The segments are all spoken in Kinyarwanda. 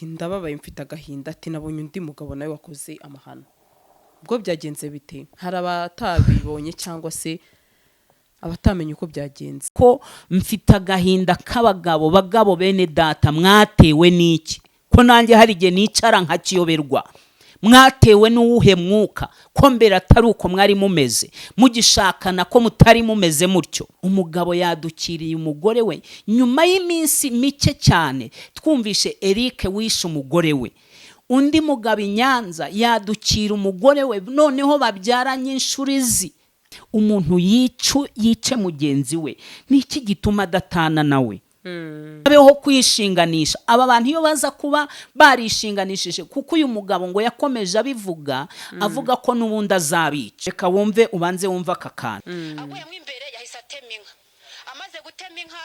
Ndababaye, mfite agahinda, ati nabonye undi mugabo nawe wakoze amahano. Ubwo byagenze bite? Hari abatabibonye cyangwa se abatamenya uko byagenze. Ko mfite agahinda k'abagabo, bagabo bene data, mwatewe n'iki? Ko nanjye hari igihe nicara nkakiyoberwa. Mwatewe n'uwuhe mwuka, ko mbere atari uko mwari mumeze mugishakana, ko mutari mumeze mutyo? Umugabo yadukiriye umugore we nyuma y'iminsi mike cyane twumvishe Eric wishe umugore we. Undi mugabo i Nyanza yadukira umugore we, noneho babyaranye inshuro izi. Umuntu yice mugenzi we, ni iki gituma adatana nawe? Habeho kwishinganisha. Aba bantu iyo baza kuba barishinganishije, kuko uyu mugabo ngo yakomeje abivuga, avuga ko n'ubundi azabica. Reka wumve, ubanze wumve aka kantu. Aguyemo imbere, yahise atema inka. Amaze gutema inka,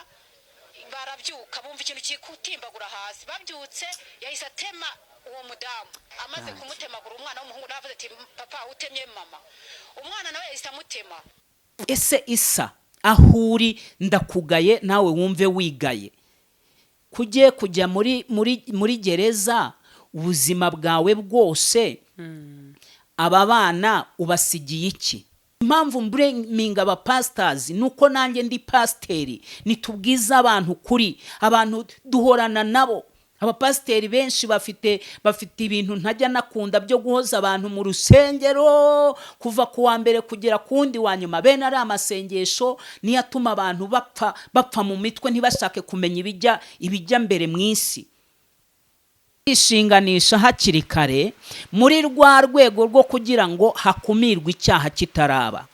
barabyuka bumva ikintu kikutimbagura hasi. Babyutse, yahise atema uwo mudamu. Amaze kumutemagura, umwana w'umuhungu nawe avuze ati: "Papa, utemye mama." Umwana nawe yahise amutema. Ese isa aho uri, ndakugaye, nawe wumve wigaye kujye kujya muri gereza ubuzima bwawe bwose. Aba bana ubasigiye iki? Impamvu mblaminga abapasitazi ni uko nanjye ndi pasiteri. Nitubwize abantu kuri abantu duhorana nabo. Abapasiteri benshi bafite ibintu ntajya nakunda byo guhoza abantu mu rusengero kuva ku wa mbere kugera ku wundi wa nyuma. Bene ari amasengesho niyo atuma abantu bapfa mu mitwe, ntibashake kumenya ibijya mbere mu isi. Kwishinganisha hakiri kare muri rwa rwego rwo kugira ngo hakumirwe icyaha kitaraba.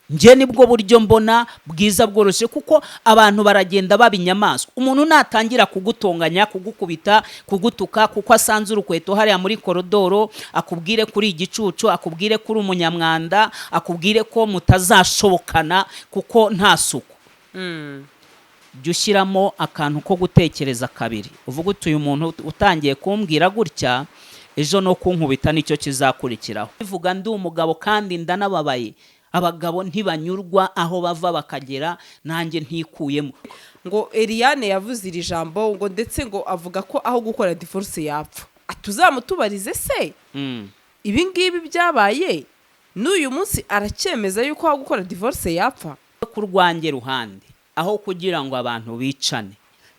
Njye nibwo buryo mbona bwiza bworoshye, kuko abantu baragenda baba inyamaswa. Umuntu natangira kugutonganya, kugukubita, kugutuka kuko asanze urukweto hariya muri korodoro, akubwire kuri igicucu, akubwire kuri umunyamwanda, akubwire ko mutazashobokana kuko nta suku, jya ushyiramo akantu ko gutekereza kabiri, uvuga uti: "Uyu muntu utangiye kumbwira gutya, ejo no kunkubita nicyo kizakurikiraho." Bivuga ndi umugabo kandi ndanababaye. Abagabo ntibanyurwa aho bava bakagera, nanjye ntikuyemo. Ngo Eliane yavuze iri jambo, ngo ndetse ngo avuga ko aho gukora divorce yapfa. Tuzamutubarize se ibi ngibi byabaye n'uyu munsi, aracyemeza yuko aho gukora divorce yapfa? Ku rwanjye ruhande, aho kugira ngo abantu bicane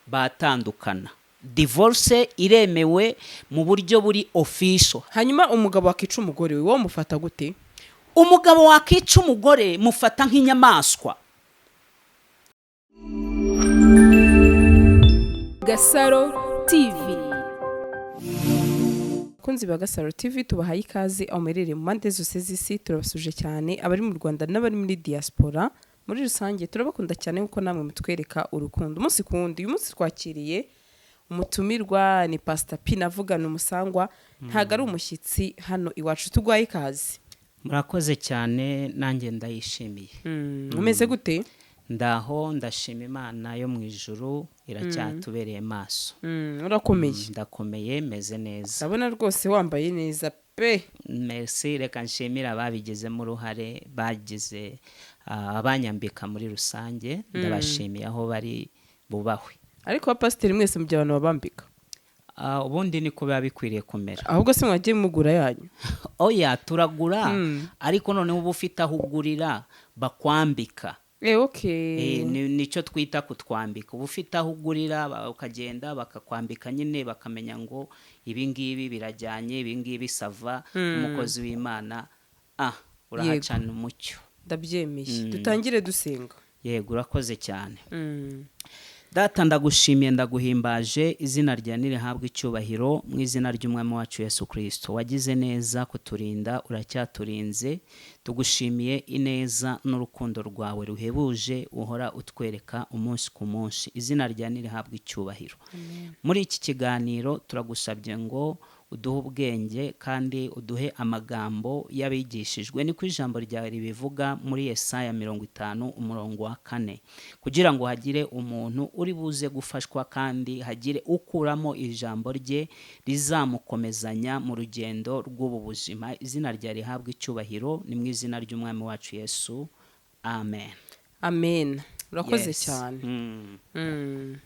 batandukana, divorce iremewe mu buryo buri official. Hanyuma umugabo wakica umugore we, wowe mufata gute? Umugabo wakica umugore mufata nk'inyamaswa. Gasaro TV. Abakunzi ba Gasaro TV, tubahaye ikaze aho muherereye mu mpande zose z'isi. Turabasuje cyane, abari mu Rwanda n'abari muri diaspora muri rusange. Turabakunda cyane kuko namwe mutwereka urukundo umunsi ku wundi. Uyu munsi twakiriye umutumirwa, ni Pasita P. Navugana umusangwa, ntabwo ari umushyitsi hano iwacu. Tuguhaye ikaze. Murakoze cyane, nanjye ndayishimiye. Umeze gute? Ndaho, ndashima Imana yo mu ijuru, iracyatubereye maso. Urakomeye? Ndakomeye, meze neza. Ndabona rwose wambaye neza pe. Merci. Reka nshimire ababigizemo uruhare, bagize abanyambika muri rusange. Ndabashimiye aho bari, bubahwe. Ariko abapasiteri mwese mu gihe abantu babambika? Ubundi niko biba bikwiriye kumera. Ahubwo se mwagiye mugura yanyu? Oya, turagura, ariko noneho uba ufite aho ugurira bakwambika. Nicyo twita kutwambika. Uba ufite aho ugurira, ukagenda bakakwambika nyine, bakamenya ngo ibi ngibi birajyanye, ibi ngibi ça va, umukozi w'Imana urahacana umucyo. Ndabyemeye. Dutangire dusenga. Yego, urakoze cyane. Data, ndagushimiye, ndaguhimbaje, izina rya nirihabwa icyubahiro mu izina ry'Umwami wacu Yesu Kirisito. Wagize neza kuturinda, uracyaturinze. Tugushimiye ineza n'urukundo rwawe ruhebuje uhora utwereka umunsi ku munsi. Izina rya nirihabwa icyubahiro. Muri iki kiganiro turagusabye ngo uduhe ubwenge kandi uduhe amagambo y'abigishijwe, niko ijambo ryawe ribivuga muri Yesaya 50 umurongo wa 4, kugira ngo hagire umuntu uri buze gufashwa kandi hagire ukuramo ijambo rye rizamukomezanya mu rugendo rw'ubu buzima. Izina ryawe rihabwa icyubahiro, ni mu izina ry'Umwami wacu Yesu, amen. Amen. Urakoze Yes. cyane.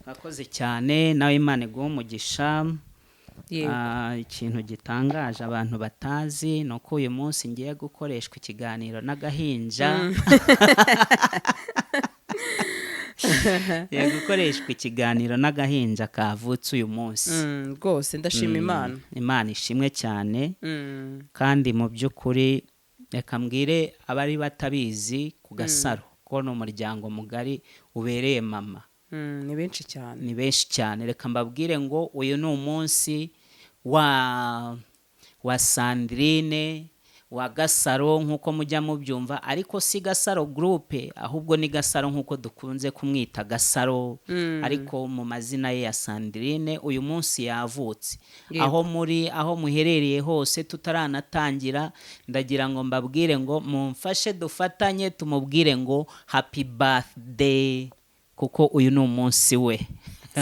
Urakoze cyane nawe, Imana iguhe umugisha. Yego. Ikintu gitangaje abantu batazi ni uko uyu munsi ngiye gukoreshwa ikiganiro n'agahinja. Ngiye gukoreshwa ikiganiro n'agahinja kavutse uyu munsi. Rwose ndashima Imana. Imana ishimwe cyane. Kandi mu by'ukuri reka mbwire abari batabizi ku Gasaro ko ni umuryango mugari ubereye mama. Ni benshi cyane. Ni benshi cyane. Reka mbabwire ngo uyu ni umunsi wa Sandrine wa Gasaro, nk'uko mujya mubyumva, ariko si Gasaro Group, ahubwo ni Gasaro nk'uko dukunze kumwita Gasaro, ariko mu mazina ye ya Sandrine. Uyu munsi yavutse. Aho muri, aho muherereye hose, tutaranatangira, ndagira ngo mbabwire ngo mumfashe dufatanye tumubwire ngo happy birthday, kuko uyu ni umunsi we.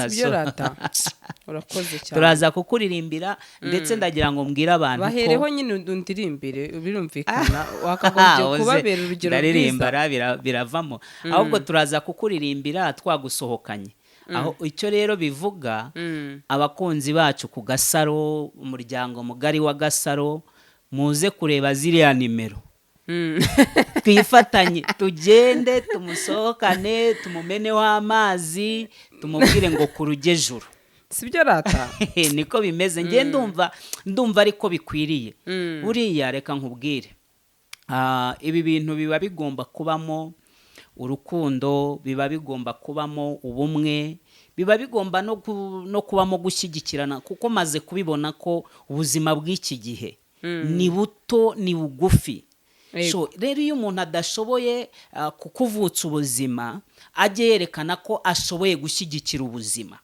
Sibyo rata? Urakoze cyane. Turaza kukuririmbira, ndetse ndagira ngo mbwire abantu ko Bahereho nyine undirimbire, birumvikana wakagombye Oze, kubabera urugero ndaririmba rwiza. Ra, biravamo. Ahubwo turaza kukuririmbira twagusohokanye. Aho icyo rero bivuga, abakunzi bacu ku Gasaro, umuryango mugari wa Gasaro, muze kureba ziriya nimero, twifatanye tugende tumusohokane, tumumeneho amazi, tumubwire ngo ku rugejuru. Sibyo rata? Niko bimeze. Nge ndumva ariko bikwiriye. Buriya reka nkubwire, ibi bintu biba bigomba kubamo urukundo, biba bigomba kubamo ubumwe, biba bigomba no kubamo gushyigikirana, kuko maze kubibona ko ubuzima bw'iki gihe ni buto, ni bugufi. So rero iyo umuntu adashoboye kukuvutsa ubuzima, ajye yerekana ko ashoboye gushyigikira ubuzima.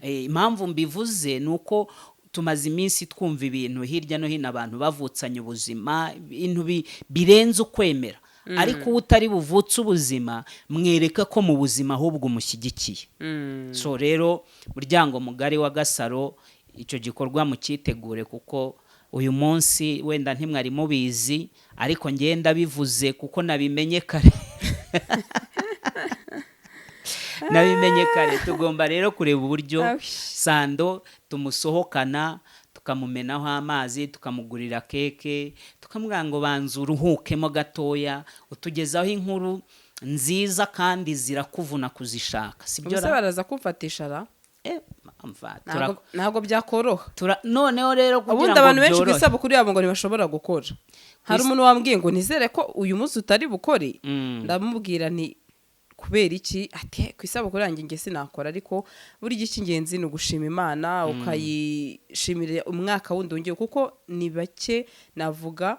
Impamvu mbivuze ni uko tumaze iminsi twumva ibintu hirya no hino, abantu bavutsanye ubuzima, ibintu birenze ukwemera. Ariko uwo utari buvutse ubuzima, mwereka ko mu buzima ahubwo umushyigikiye. So rero, muryango mugari wa Gasaro, icyo gikorwa mucyitegure, kuko uyu munsi wenda ntimwari mubizi, ariko ngenda bivuze kuko nabimenye kare, nabimenye kare. Tugomba rero kureba uburyo Awi. Sando tumusohokana, tukamumenaho amazi, tukamugurira keke, tukamubwira ngo banza uruhukemo gatoya, utugezaho inkuru nziza kandi zirakuvuna kuzishaka, sibyo? Ubuse baraza kumfatisha ra? Mva, Ntabwo byakoroha. Noneho rero kugira Ubundi ngo abantu benshi ku byorohe. isabukuru yabo ngo ntibashobora gukora. Hari umuntu wambwiye ngo nizere ko uyu munsi utari bukore. Ndamubwira nti kubera iki? Ati ku isabukuru yanjye njye sinakora. Ariko burya icy'ingenzi ni ugushima Imana, ukayishimira umwaka wundi wongeye, kuko ni bake navuga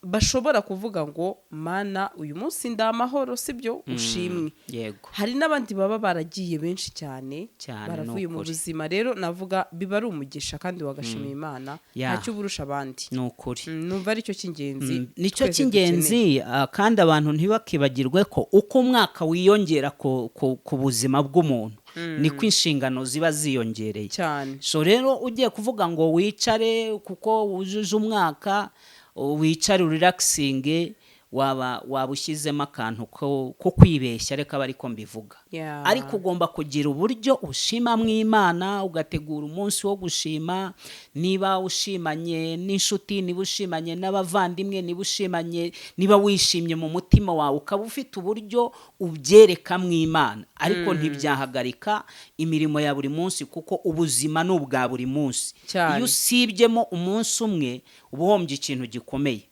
bashobora kuvuga ngo Mana, uyu munsi ndamahoro, sibyo? Ushimwe. Yego. Hari n'abandi baba baragiye benshi cyane, Cyane, baravuye ni mu ukuri. buzima. Rero navuga biba ari umugisha kandi wagashimira Imana, ntacyo uba urusha abandi. Ni ukuri. Numva aricyo cy'ingenzi Nicyo twese dukeneye. cy'ingenzi. Kandi abantu ntibakibagirwe ko uko umwaka wiyongera ku buzima bw'umuntu, niko inshingano ziba ziyongereye. Cyane. So rero ugiye kuvuga ngo wicare kuko wujuje umwaka, wicare urelaxinge, waba ushyizemo akantu ko kwibeshya, reka abe ariko mbivuga. Ariko ugomba kugira uburyo ushimamo Imana, ugategura umunsi wo gushima, niba ushimanye n'inshuti, niba ushimanye n'abavandimwe, niba ushimanye, niba wishimye mu mutima wawe, ukaba ufite uburyo ubyerekamo Imana. Ariko ntibyahagarika imirimo ya buri munsi, kuko ubuzima ni ubwa buri munsi. Iyo usibyemo umunsi umwe, uba uhombye ikintu gikomeye.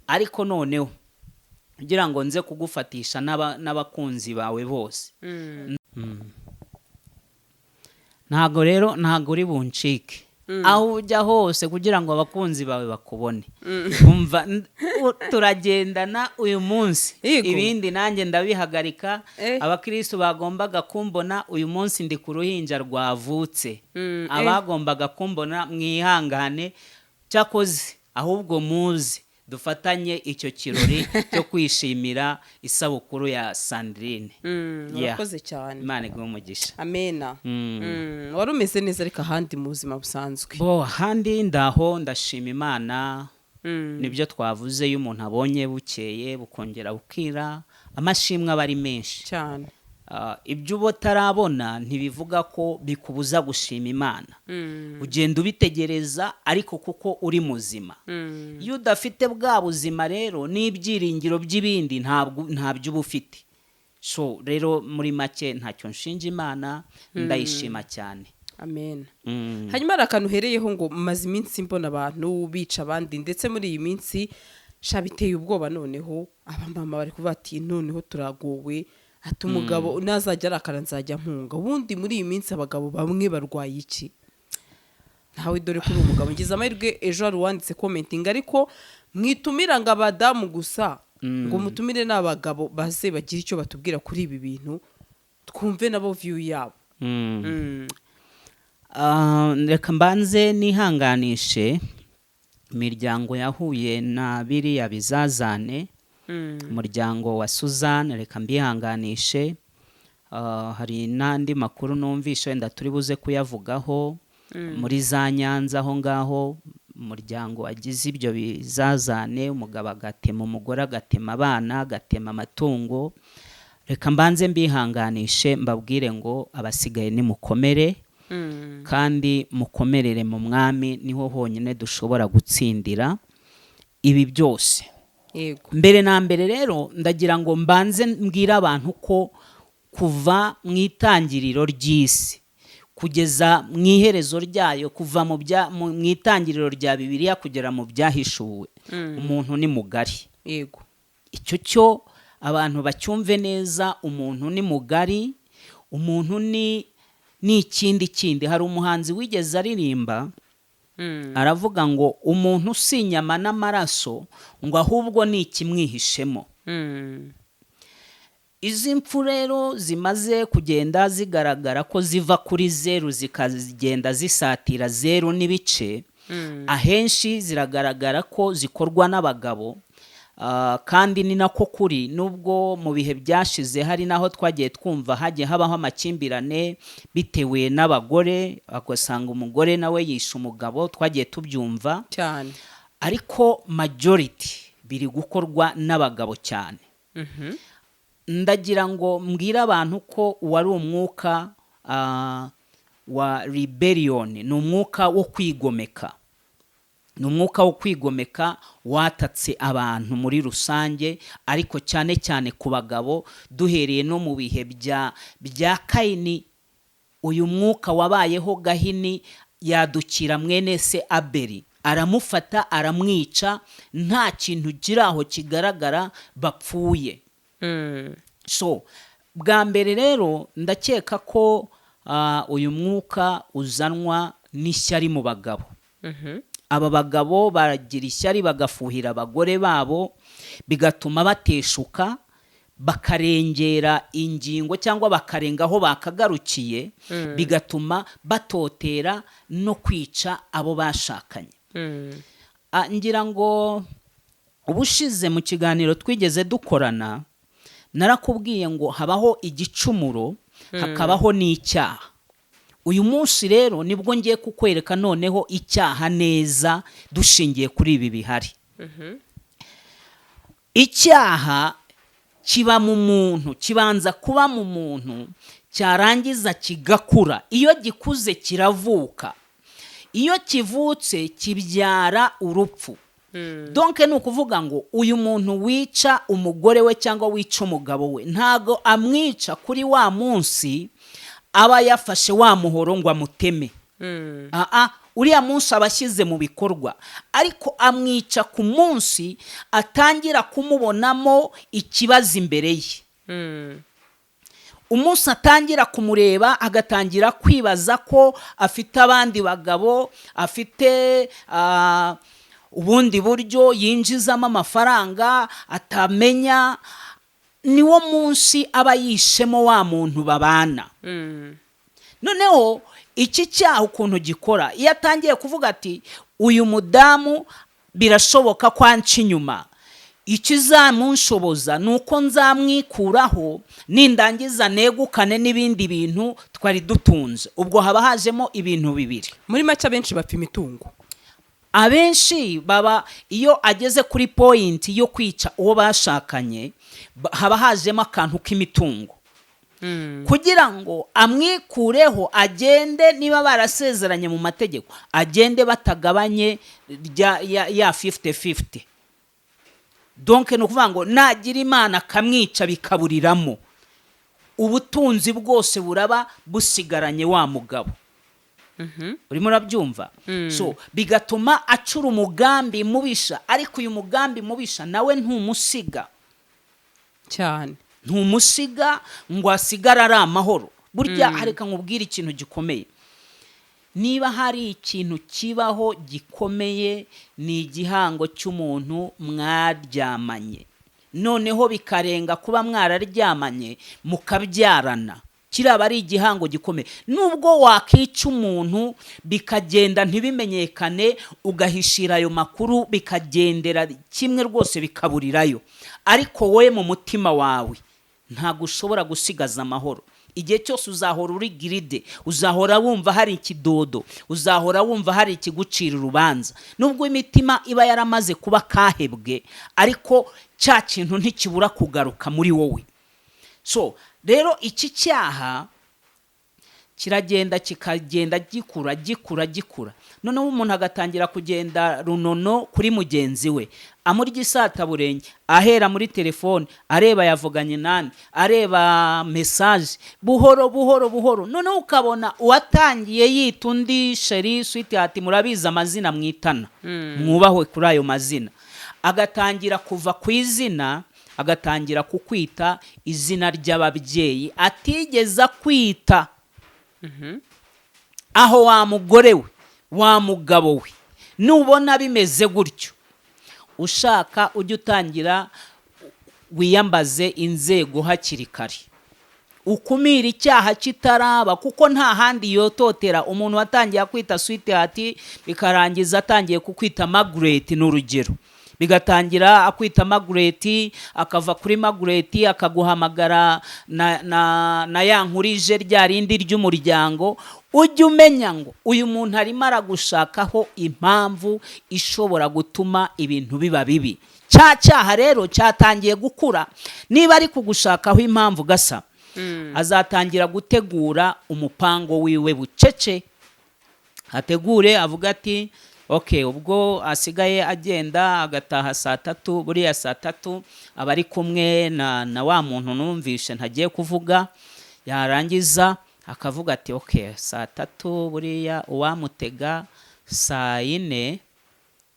Ariko noneho kugira ngo nze kugufatisha n'abakunzi bawe bose, ntabwo rero, ntabwo uri buncike. Aho ujya hose kugira ngo abakunzi bawe bakubone. Umva, turagendana uyu munsi. Yego. Ibindi nanjye ndabihagarika. Abakristo bagombaga kumbona uyu munsi, ndi ku ruhinja rwavutse. Abagombaga kumbona mwihangane, cyakoze ahubwo muze dufatanye icyo kirori cyo kwishimira isabukuru ya Sandrine. Yeah. Urakoze cyane. Imana iguhe umugisha. Amena. Wari umeze neza ariko ahandi mu buzima busanzwe? Bo, ahandi ndaho, ndashima Imana. Nibyo twavuze, iyo umuntu abonye bukeye bukongera bukira. Amashimwe aba ari menshi. Cyane. Ibyo uba utarabona ntibivuga ko bikubuza gushima Imana. Ugenda ubitegereza, ariko kuko uri muzima. Iyo udafite bwa buzima rero, n'ibyiringiro by'ibindi ntabwo, ntabyo uba ufite. So rero, muri make, ntacyo nshinja Imana, ndayishima cyane. Amen. Hanyuma hari akantu uhereyeho ngo maze iminsi mbona abantu bica abandi, ndetse muri iyi minsi sha biteye ubwoba. Noneho abamama bari kuvuga ati: "Noneho turagowe," ati: "Umugabo nazajya arakara nzajya mpunga." Ubundi muri iyi minsi abagabo bamwe barwaye iki? Ntawe, dore ko uri umugabo. Ngize amahirwe ejo hari uwanditse commenting, ariko mwitumira ngo abadamu gusa, ngo mutumire n'abagabo baze bagire icyo batubwira kuri ibi bintu, twumve nabo view yabo. Reka mbanze nihanganishe imiryango yahuye na biriya bizazane. Umuryango wa Suzanne, reka mbihanganishe. Hari n'andi makuru numvishe, wenda turi buze kuyavugaho, muri za Nyanza aho ngaho, umuryango wagize ibyo bizazane, umugabo agatema umugore, agatema abana, agatema amatungo. Reka mbanze mbihanganishe, mbabwire ngo abasigaye nimukomere kandi mukomerere mu Mwami, niho honyine dushobora gutsindira ibi byose. Mbere na mbere rero, ndagira ngo mbanze mbwire abantu ko kuva mu itangiriro ry'isi kugeza mu iherezo ryayo, kuva mu itangiriro rya Bibiliya kugera mu Byahishuwe, umuntu ni mugari. Icyo cyo abantu bacyumve neza, umuntu ni mugari, umuntu ni ikindi kindi. Hari umuhanzi wigeze aririmba, aravuga ngo umuntu si inyama n'amaraso, ngo ahubwo ni ikimwihishemo. Izi mpfu rero zimaze kugenda zigaragara ko ziva kuri zeru zikagenda zisatira zeru n'ibice, ahenshi ziragaragara ko zikorwa n'abagabo. Kandi ni nako kuri, nubwo mu bihe byashize hari n'aho twagiye twumva hagiye habaho amakimbirane bitewe n'abagore, ugasanga umugore nawe yishe umugabo, twagiye tubyumva. Ariko majority biri gukorwa n'abagabo cyane. Ndagira ngo mbwire abantu ko uwari umwuka wa rebellion, ni umwuka wo kwigomeka, ni umwuka wo kwigomeka watatse abantu muri rusange, ariko cyane cyane ku bagabo. Duhereye no mu bihe bya Kayini, uyu mwuka wabayeho. Gahini yadukira mwene se Abeli, aramufata aramwica, nta kintu kiri aho kigaragara bapfuye. So bwa mbere rero, ndakeka ko uyu mwuka uzanwa n'ishyari mu bagabo. Aba bagabo baragira ishyari, bagafuhira abagore babo, bigatuma bateshuka, bakarengera ingingo cyangwa bakarenga aho bakagarukiye, bigatuma batotera no kwica abo bashakanye. Ngira ngo ubushize mu kiganiro twigeze dukorana narakubwiye ngo habaho igicumuro, hakabaho n'icyaha. Uyu munsi rero nibwo ngiye kukwereka noneho icyaha neza, dushingiye kuri ibi bihari. Icyaha kiba mu muntu, kibanza kuba mu muntu, cyarangiza kigakura. Iyo gikuze kiravuka, iyo kivutse kibyara urupfu. Donc ni ukuvuga ngo uyu muntu wica umugore we cyangwa wica umugabo we, ntago amwica kuri wa munsi aba yafashe wa muhoro ngo amuteme. Aa, uriya munsi aba ashyize mu bikorwa, ariko amwica ku munsi atangira kumubonamo ikibazo imbere ye, umunsi atangira kumureba agatangira kwibaza ko afite abandi bagabo, afite ubundi buryo yinjizamo amafaranga atamenya, niwo munsi aba yishemo wa muntu babana. Noneho iki cyaha ukuntu gikora, iyo atangiye kuvuga ati: "Uyu mudamu birashoboka ko anca inyuma, ikizamunshoboza ni uko nzamwikuraho, nindangiza negukane n'ibindi bintu twari dutunze," ubwo haba hajemo ibintu bibiri. Muri make, abenshi bapfa imitungo. Abenshi baba iyo ageze kuri point yo kwica uwo bashakanye, haba hajemo akantu k'imitungo kugira ngo amwikureho agende. Niba barasezeranye mu mategeko, agende batagabanye ya 50-50. Donc ni ukuvuga ngo nagira Imana akamwica bikaburiramo, ubutunzi bwose buraba busigaranye wa mugabo. Urimo urabyumva? So bigatuma acura umugambi mubisha, ariko uyu mugambi mubisha nawe ntumusiga. Cyane. Ntumusiga ngo asigare ari amahoro. Burya reka nkubwire ikintu gikomeye. Niba hari ikintu kibaho gikomeye, ni igihango cy'umuntu mwaryamanye, noneho bikarenga kuba mwararyamanye mukabyarana. Kiraba ari igihango gikomeye. Nubwo wakica umuntu bikagenda ntibimenyekane, ugahishira ayo makuru, bikagendera kimwe rwose bikaburirayo, ariko wowe mu mutima wawe ntabwo ushobora gusigaza amahoro. Igihe cyose uzahora uri giride, uzahora wumva hari ikidodo, uzahora wumva hari ikigucira urubanza. Nubwo imitima iba yaramaze kuba kahebwe, ariko cya kintu ntikibura kugaruka muri wowe. So rero iki cyaha kiragenda, kikagenda gikura, gikura, gikura, noneho umuntu agatangira kugenda runono kuri mugenzi we, amurya isataburenge, ahera muri telefone areba yavuganye nande, areba message, buhoro buhoro buhoro. Noneho ukabona uwatangiye yita undi chéri, sweetheart, murabizi amazina mwitana, mwubahwe kuri ayo mazina, agatangira kuva ku izina, agatangira kukwita izina ry'ababyeyi atigeze akwita. Aho wa mugore we, wa mugabo we, nubona bimeze gutyo, ushaka ujye utangira wiyambaze inzego hakiri kare, ukumira icyaha kitaraba, kuko nta handi yototera umuntu watangiye kwita sweetheart, bikarangiza atangiye kukwita Margaret, ni urugero, bigatangira akwita Margaret, akava kuri Margaret akaguhamagara na ya nkurije rya rindi ry'umuryango, ujye umenya ngo uyu muntu arimo aragushakaho impamvu ishobora gutuma ibintu biba bibi. Cya cyaha rero cyatangiye gukura. Niba ari kugushakaho impamvu gasa, azatangira gutegura umupango wiwe bucece, ategure avuga ati: "Ok, ubwo asigaye agenda agataha saa 3, buriya saa 3 aba ari kumwe na wa muntu numvishe ntagiye kuvuga." Yarangiza akavuga ati: "Ok, saa 3 buriya uwamutega saa 4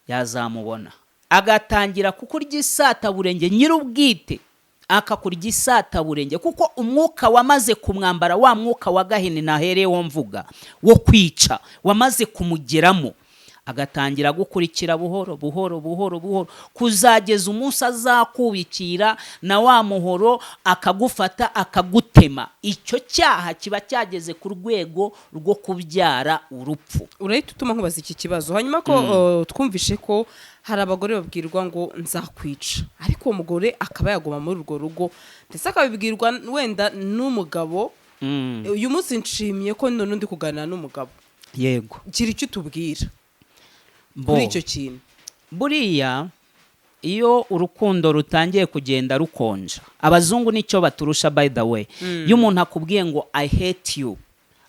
yazamubona." Agatangira kukurya isataburenge, nyir'ubwite akakurya isataburenge, kuko umwuka wamaze kumwambara, wa mwuka wa Gahini nahereyeho mvuga wo kwica, wamaze kumugeramo, agatangira gukurikira buhoro buhoro buhoro buhoro, kuzageza umunsi azakubikira na wa muhoro, akagufata akagutema. Icyo cyaha kiba cyageze ku rwego rwo kubyara urupfu. Urahita utuma nkubaza iki kibazo hanyuma, ko twumvishe ko hari abagore babwirwa ngo "nzakwica", ariko uwo mugore akaba yaguma muri urwo rugo, ndetse akabibwirwa wenda n'umugabo. Uyu munsi nshimiye ko none ndi kuganira n'umugabo. Yego. Gira icyo utubwira Bo. kuri icyo kintu. Buriya iyo urukundo rutangiye kugenda rukonja, abazungu nicyo baturusha by the way, iyo umuntu akubwiye ngo "I hate you",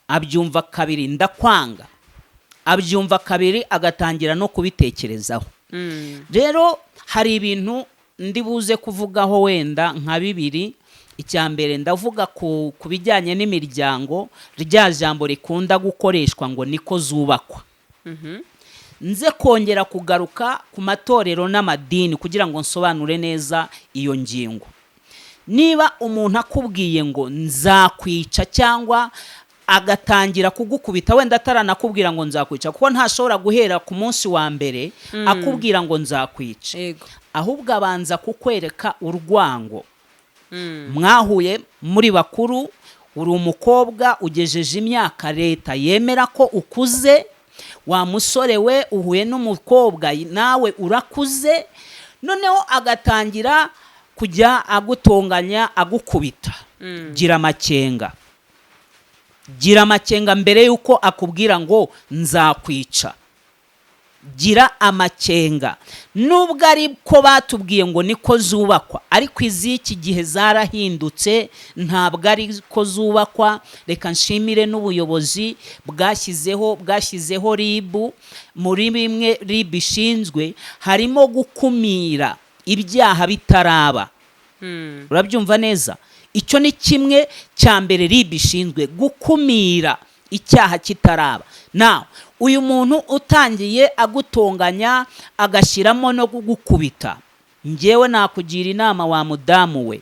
abyumva kabiri, "ndakwanga", abyumva kabiri agatangira no kubitekerezaho. Rero hari ibintu ndi buze kuvugaho wenda nka bibiri. Icya mbere ndavuga ku bijyanye n'imiryango, rya jambo rikunda gukoreshwa ngo "niko zubakwa". Nze kongera kugaruka ku matorero n'amadini kugira ngo nsobanure neza iyo ngingo. Niba umuntu akubwiye ngo "nzakwica", cyangwa agatangira kugukubita wenda ataranakubwira ngo "nzakwica", kuko ntashobora guhera ku munsi wa mbere akubwira ngo "nzakwica", ahubwo abanza kukwereka urwango. Mwahuye muri bakuru, uri umukobwa ugejeje imyaka leta yemera ko ukuze, wa musore we uhuye n'umukobwa nawe urakuze, noneho agatangira kujya agutonganya, agukubita. Gira amakenga, gira amakenga mbere y'uko akubwira ngo "nzakwica". Gira amakenga. Nubwo ariko batubwiye ngo niko zubakwa, ariko iz'iki gihe zarahindutse, ntabwo ari ko zubakwa. Reka nshimire n'ubuyobozi bwashyizeho RIB. Muri bimwe RIB ishinzwe harimo gukumira ibyaha bitaraba. Urabyumva neza? Icyo ni kimwe cya mbere RIB ishinzwe, gukumira icyaha kitaraba. Nawe uyu muntu utangiye agutonganya, agashyiramo no kugukubita, ngewe nakugira inama, wa mudamu we,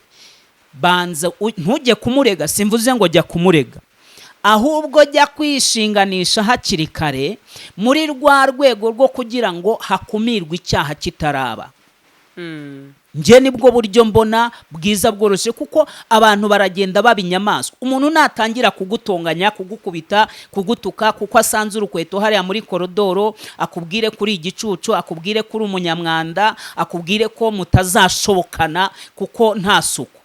banza ntujye kumurega. Simvuze ngo jya kumurega, ahubwo jya kwishinganisha hakiri kare muri rwa rwego rwo kugira ngo hakumirwe icyaha kitaraba. Njye nibwo buryo mbona bwiza bworoshye, kuko abantu baragenda baba inyamaswa. Umuntu natangira kugutonganya, kugukubita, kugutuka kuko asanze urukweto hariya muri korodoro, akubwire kuri igicucu, akubwire kuri umunyamwanda, akubwire ko mutazashobokana kuko nta suku,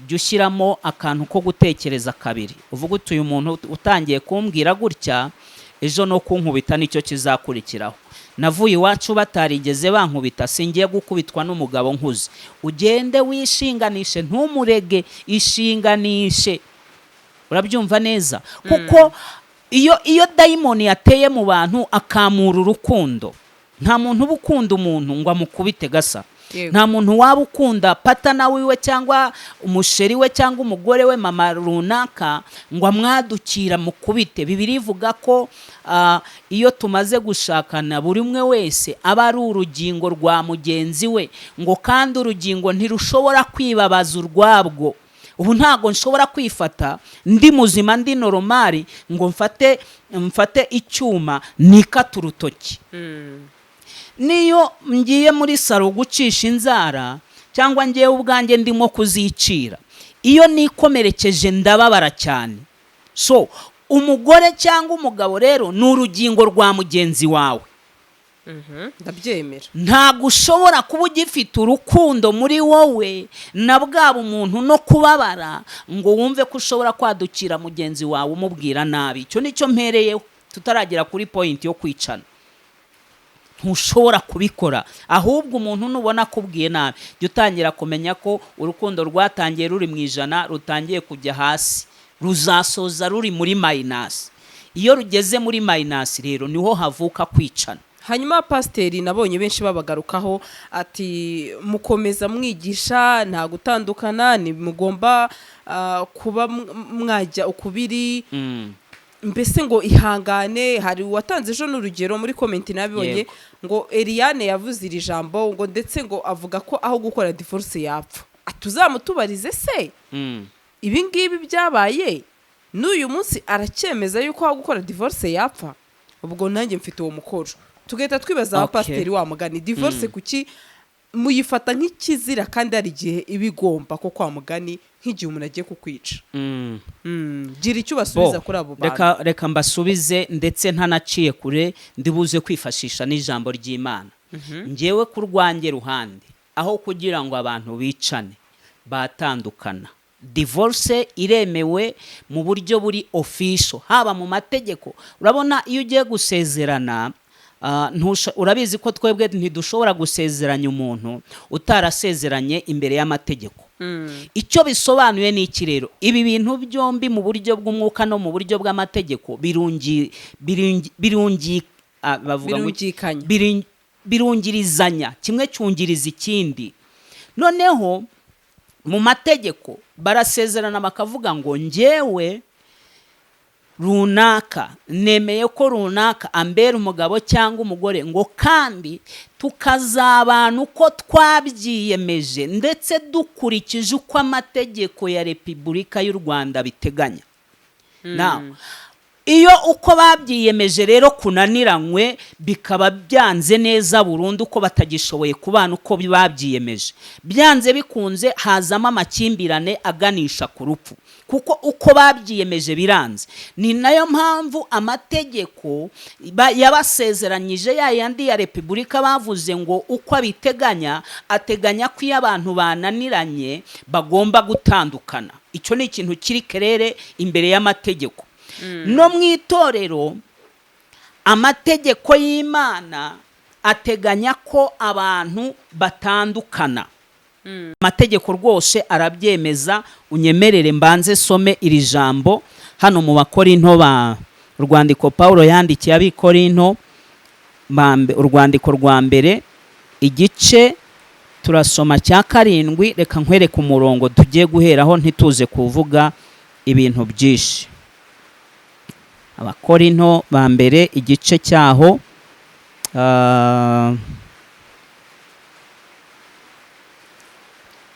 jya ushyiramo akantu ko gutekereza kabiri, uvuga uti: "Uyu muntu utangiye kumbwira gutya, ejo no kunkubita nicyo kizakurikiraho. Navuye iwacu batarigeze bankubita, singiye gukubitwa n'umugabo nkuze." Ugende wishinganishe, ntumurege, ishinganishe. Urabyumva neza? Kuko iyo dayimoni yateye mu bantu akamura urukundo, nta muntu uba ukunda umuntu ngo amukubite gasa. Nta muntu waba ukunda partner wiwe cyangwa umusheri we cyangwa umugore we, mama runaka, ngo amwadukira mukubite. Bibiliya ivuga ko iyo tumaze gushakana, buri umwe wese aba ari urugingo rwa mugenzi we, ngo kandi urugingo ntirushobora kwibabaza urwabwo. Ubu ntabwo nshobora kwifata ndi muzima, ndi normal, ngo mfate icyuma nikate urutoki. Niyo ngiye muri salon gucisha inzara, cyangwa ngewe ubwanjye ndimo kuzicira, iyo nikomerekeje ndababara cyane. So umugore cyangwa umugabo rero ni urugingo rwa mugenzi wawe. Ndabyemera. Ntabwo ushobora kuba ugifite urukundo muri wowe na bwa bumuntu no kubabara ngo wumve ko ushobora kwadukira mugenzi wawe umubwira nabi. Icyo nicyo mpereyeho tutaragera kuri point yo kwicana. Ntushobora kubikora. Ahubwo umuntu nubona akubwiye nabi, jya utangira kumenya ko urukundo rwatangiye ruri mu 100 rutangiye kujya hasi, ruzasoza ruri muri minus. Iyo rugeze muri minus rero niho havuka kwicana. Hanyuma pasiteri, nabonye benshi babagarukaho ati: "Mukomeza mwigisha nta gutandukana, mugomba kuba mwajya ukubiri." Mbese ngo ihangane. Hari uwatanze ejo n'urugero muri comment nabibonye, ngo Eliane yavuze iri jambo, ngo ndetse ngo avuga ko aho gukora divorce yapfa. Tuzamutubarize se ibi ngibi byabaye n'uyu munsi aracyemeza yuko aho gukora divorce yapfa? Ubwo nanjye mfite uwo mukoro. Tugahita twibaza, abapasiteri, wa mugani, divorce kuki muyifata nk'ikizira kandi hari igihe iba igomba ko kwa mugani nk'igihe umuntu agiye kukwica? Gira icyo ubasubiza Bo, kuri abo bantu. Reka mbasubize, ndetse ntanaciye kure ndibuze kwifashisha n'ijambo ry'Imana. Ngewe ku rwanjye ruhande, aho kugira ngo abantu bicane batandukana, divorce iremewe mu buryo buri official, haba mu mategeko. Urabona iyo ugiye gusezerana, urabizi ko twebwe ntidushobora gusezeranya umuntu utarasezeranye imbere y'amategeko. Icyo bisobanuye ni iki rero? Ibi bintu byombi, mu buryo bw'umwuka no mu buryo bw'amategeko, birungi birungi birungi bavuga ngo iki? Birungikanya. Birungirizanya, kimwe cyungiriza ikindi. Noneho mu mategeko barasezerana bakavuga ngo: "Njyewe runaka nemeye ko runaka ambera umugabo cyangwa umugore," ngo kandi tukazabana uko twabyiyemeje ndetse dukurikije uko amategeko ya Repubulika y'u Rwanda biteganya. Now, iyo uko babyiyemeje rero kunaniranywe, bikaba byanze neza burundu ko batagishoboye kubana uko babyiyemeje, byanze bikunze hazamo amakimbirane aganisha ku rupfu, kuko uko babyiyemeje biranze. Ni nayo mpamvu amategeko yabasezeranyije, ya yandi ya repubulika, bavuze ngo uko abiteganya, ateganya ko iyo abantu bananiranye bagomba gutandukana. Icyo ni ikintu kiri clair imbere y'amategeko. No mu itorero Amategeko y'Imana ateganya ko abantu batandukana. Amategeko rwose arabyemeza. Unyemerere mbanze some iri jambo hano mu Bakorinto ba urwandiko Pawulo yandikiye Abikorinto, urwandiko rwa mbere, igice turasoma cya 7. Reka nkwereke umurongo tugiye guheraho, ntituze kuvuga ibintu byinshi. Abakorinto ba mbere, igice cyaho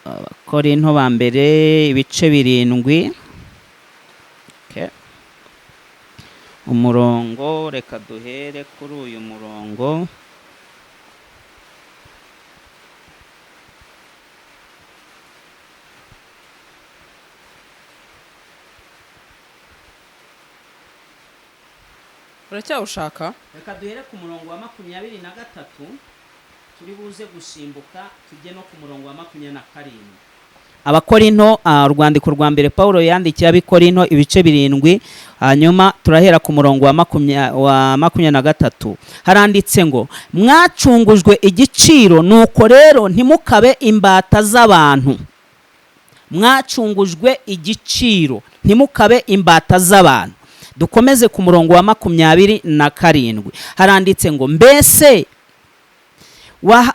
Abakorinto ba mbere ibice 7. Okay. Umurongo, reka duhere kuri uyu murongo. Uracyawushaka? Reka duhere ku murongo wa 23, turi buze gusimbuka tujye no ku murongo wa 27. Abakorinto, urwandiko rwa mbere Pawulo yandikiye Abikorinto, ibice 7, hanyuma turahera ku murongo wa 23. Haranditse ngo: mwacungujwe igiciro, nuko rero ntimukabe imbata z'abantu. Mwacungujwe igiciro, ntimukabe imbata z'abantu. Dukomeze ku murongo wa 27. Haranditse ngo: mbese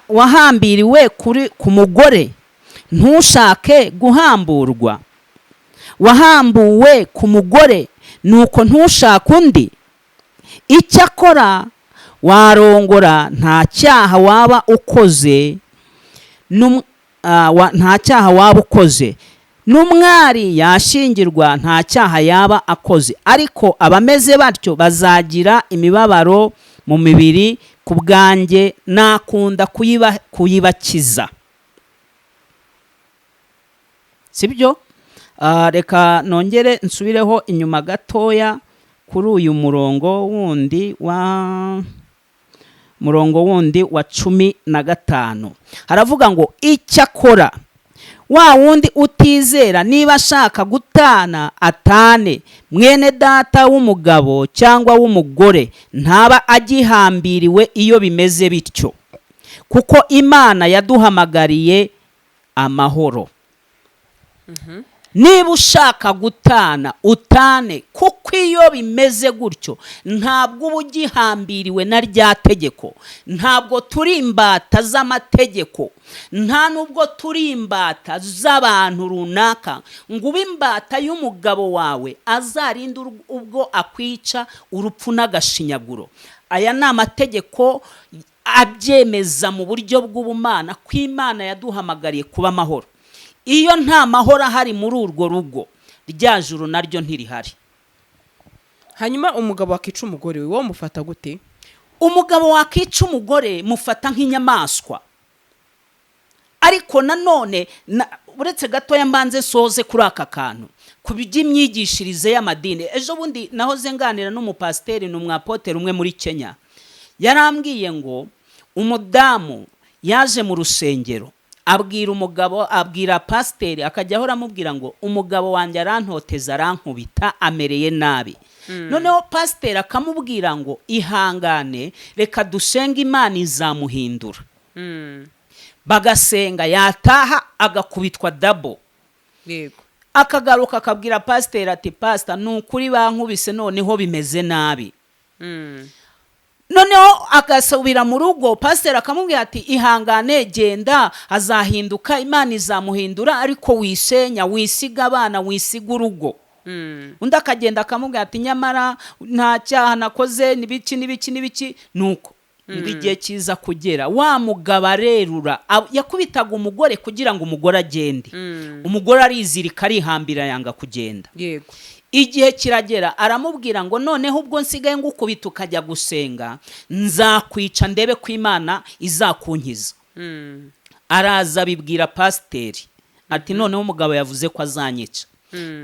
wahambiriwe ku mugore, ntushake guhamburwa? Wahambuwe ku mugore, nuko ntushake undi? Icyakora warongora, nta cyaha waba ukoze, nta cyaha waba ukoze. N'umwari yashingirwa, nta cyaha yaba akoze. Ariko abameze batyo bazagira imibabaro mu mibiri, ku bwanjye nakunda kuyibakiza. Sibyo? Reka nongere nsubireho inyuma gatoya kuri uyu murongo wundi wa murongo wundi wa 15. Haravuga ngo: icyakora wa wundi utizera niba ashaka gutana atane, mwene data w'umugabo cyangwa w'umugore ntaba agihambiriwe iyo bimeze bityo, kuko Imana yaduhamagariye amahoro. Niba ushaka gutana utane, kuko iyo bimeze gutyo ntabwo uba ugihambiriwe na rya tegeko. Ntabwo turi imbata z'amategeko, nta nubwo turi imbata z'abantu runaka. Ngo ube imbata y'umugabo wawe azarinde ubwo akwica urupfu n'agashinyaguro. Aya ni amategeko abyemeza mu buryo bw'ubumana ko Imana yaduhamagariye kuba amahoro. Iyo nta mahoro ahari muri urwo rugo, rya juru naryo ntirihari. Hanyuma umugabo wakica umugore we, wowe mufata gute? Umugabo wakica umugore mufata nk'inyamaswa. Ariko nanone uretse gatoya mbanze soze kuri aka kantu ku by'imyigishirize y'amadini. Ejo bundi nahoze nganira n'umupasiteri, ni umwapoteri umwe muri Kenya. Yarambwiye ngo umudamu yaje mu rusengero abwira umugabo, abwira pasiteri, akajya ahora amubwira ngo umugabo wanjye arantoteza, arankubita, amereye nabi. Noneho pasiteri akamubwira ngo ihangane, reka dusenge Imana izamuhindura. Bagasenga, yataha agakubitwa dabo. Akagaruka akabwira pasiteri ati pasita, ni ukuri bankubise, noneho bimeze nabi. Noneho agasubira mu rugo, pasiteri akamubwira ati ihangane, genda, azahinduka, Imana izamuhindura, ariko wisenya, wisiga abana, wisiga urugo. Undi akagenda akamubwira ati nyamara nta cyaha nakoze, n'ibiki n'ibiki n'ibiki. Nuko ngo igihe kiza kugera wa mugabo arerura, yakubitaga umugore kugira ngo umugore agende. Umugore arizirika, arihambira, yanga kugenda. Igihe kiragera aramubwira ngo noneho ubwo nsigaye ngukubita ukajya gusenga, nzakwica ndebe ko Imana izakunkiza. Araza abibwira pasiteri ati noneho umugabo yavuze ko azanyica.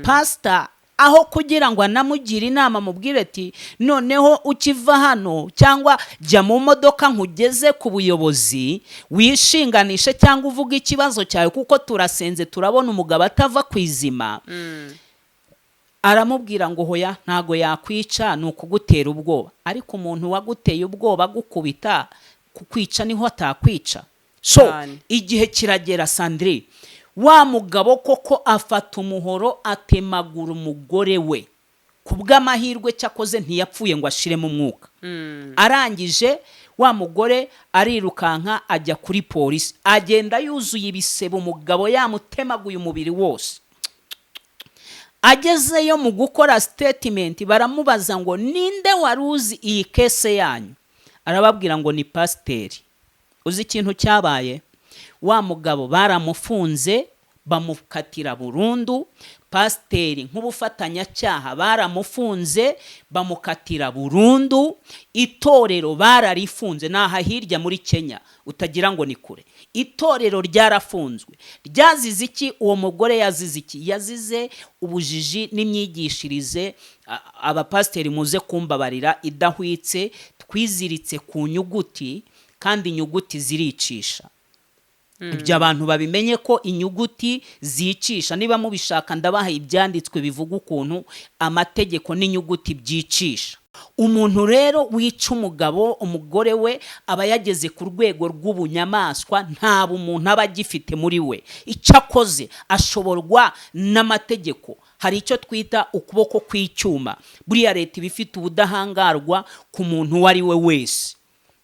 Pasita aho kugira ngo anamugire inama, amubwire ati noneho ukiva hano cyangwa jya mu modoka nkugeze ku buyobozi wishinganishe cyangwa uvuge ikibazo cyawe, kuko turasenze turabona umugabo atava ku izima. Aramubwira ngo hoya, ntago yakwica, ni ukugutera ubwoba. Ariko umuntu waguteye ubwoba agukubita, kukwica niho atakwica. So Cyane. igihe kiragera, Sandrine, wa mugabo koko afata umuhoro atemagura umugore we. Ku bw'amahirwe cyakoze ntiyapfuye ngo ashiremo umwuka. Arangije wa mugore arirukanka ajya kuri polisi, agenda yuzuye ibisebe, umugabo yamutemaguye umubiri wose. Agezeyo mu gukora statement, baramubaza ngo ninde wari uzi iyi case yanyu? Arababwira ngo ni pasiteri. Uzi ikintu cyabaye? Wa mugabo baramufunze, bamukatira burundu. Pasiteri nk'ubufatanyacyaha baramufunze, bamukatira burundu. Itorero bararifunze. Ni aha hirya muri Kenya, utagira ngo ni kure. Itorero ryarafunzwe. Ryazize iki? Uwo mugore yazize iki? Yazize ubujiji n'imyigishirize, abapasiteri muze kumbabarira, idahwitse. Twiziritse ku nyuguti, kandi inyuguti ziricisha. Ibyo abantu babimenye ko inyuguti zicisha. Niba mubishaka ndabaha ibyanditswe bivuga ukuntu amategeko n'inyuguti byicisha. Umuntu rero wica umugabo, umugore we, aba yageze ku rwego rw'ubunyamaswa, nta bumuntu aba agifite muri we. Icyo akoze ashoborwa n'amategeko. Hari icyo twita ukuboko kw'icyuma. Buriya leta iba ifite ubudahangarwa ku muntu uwo ari we wese,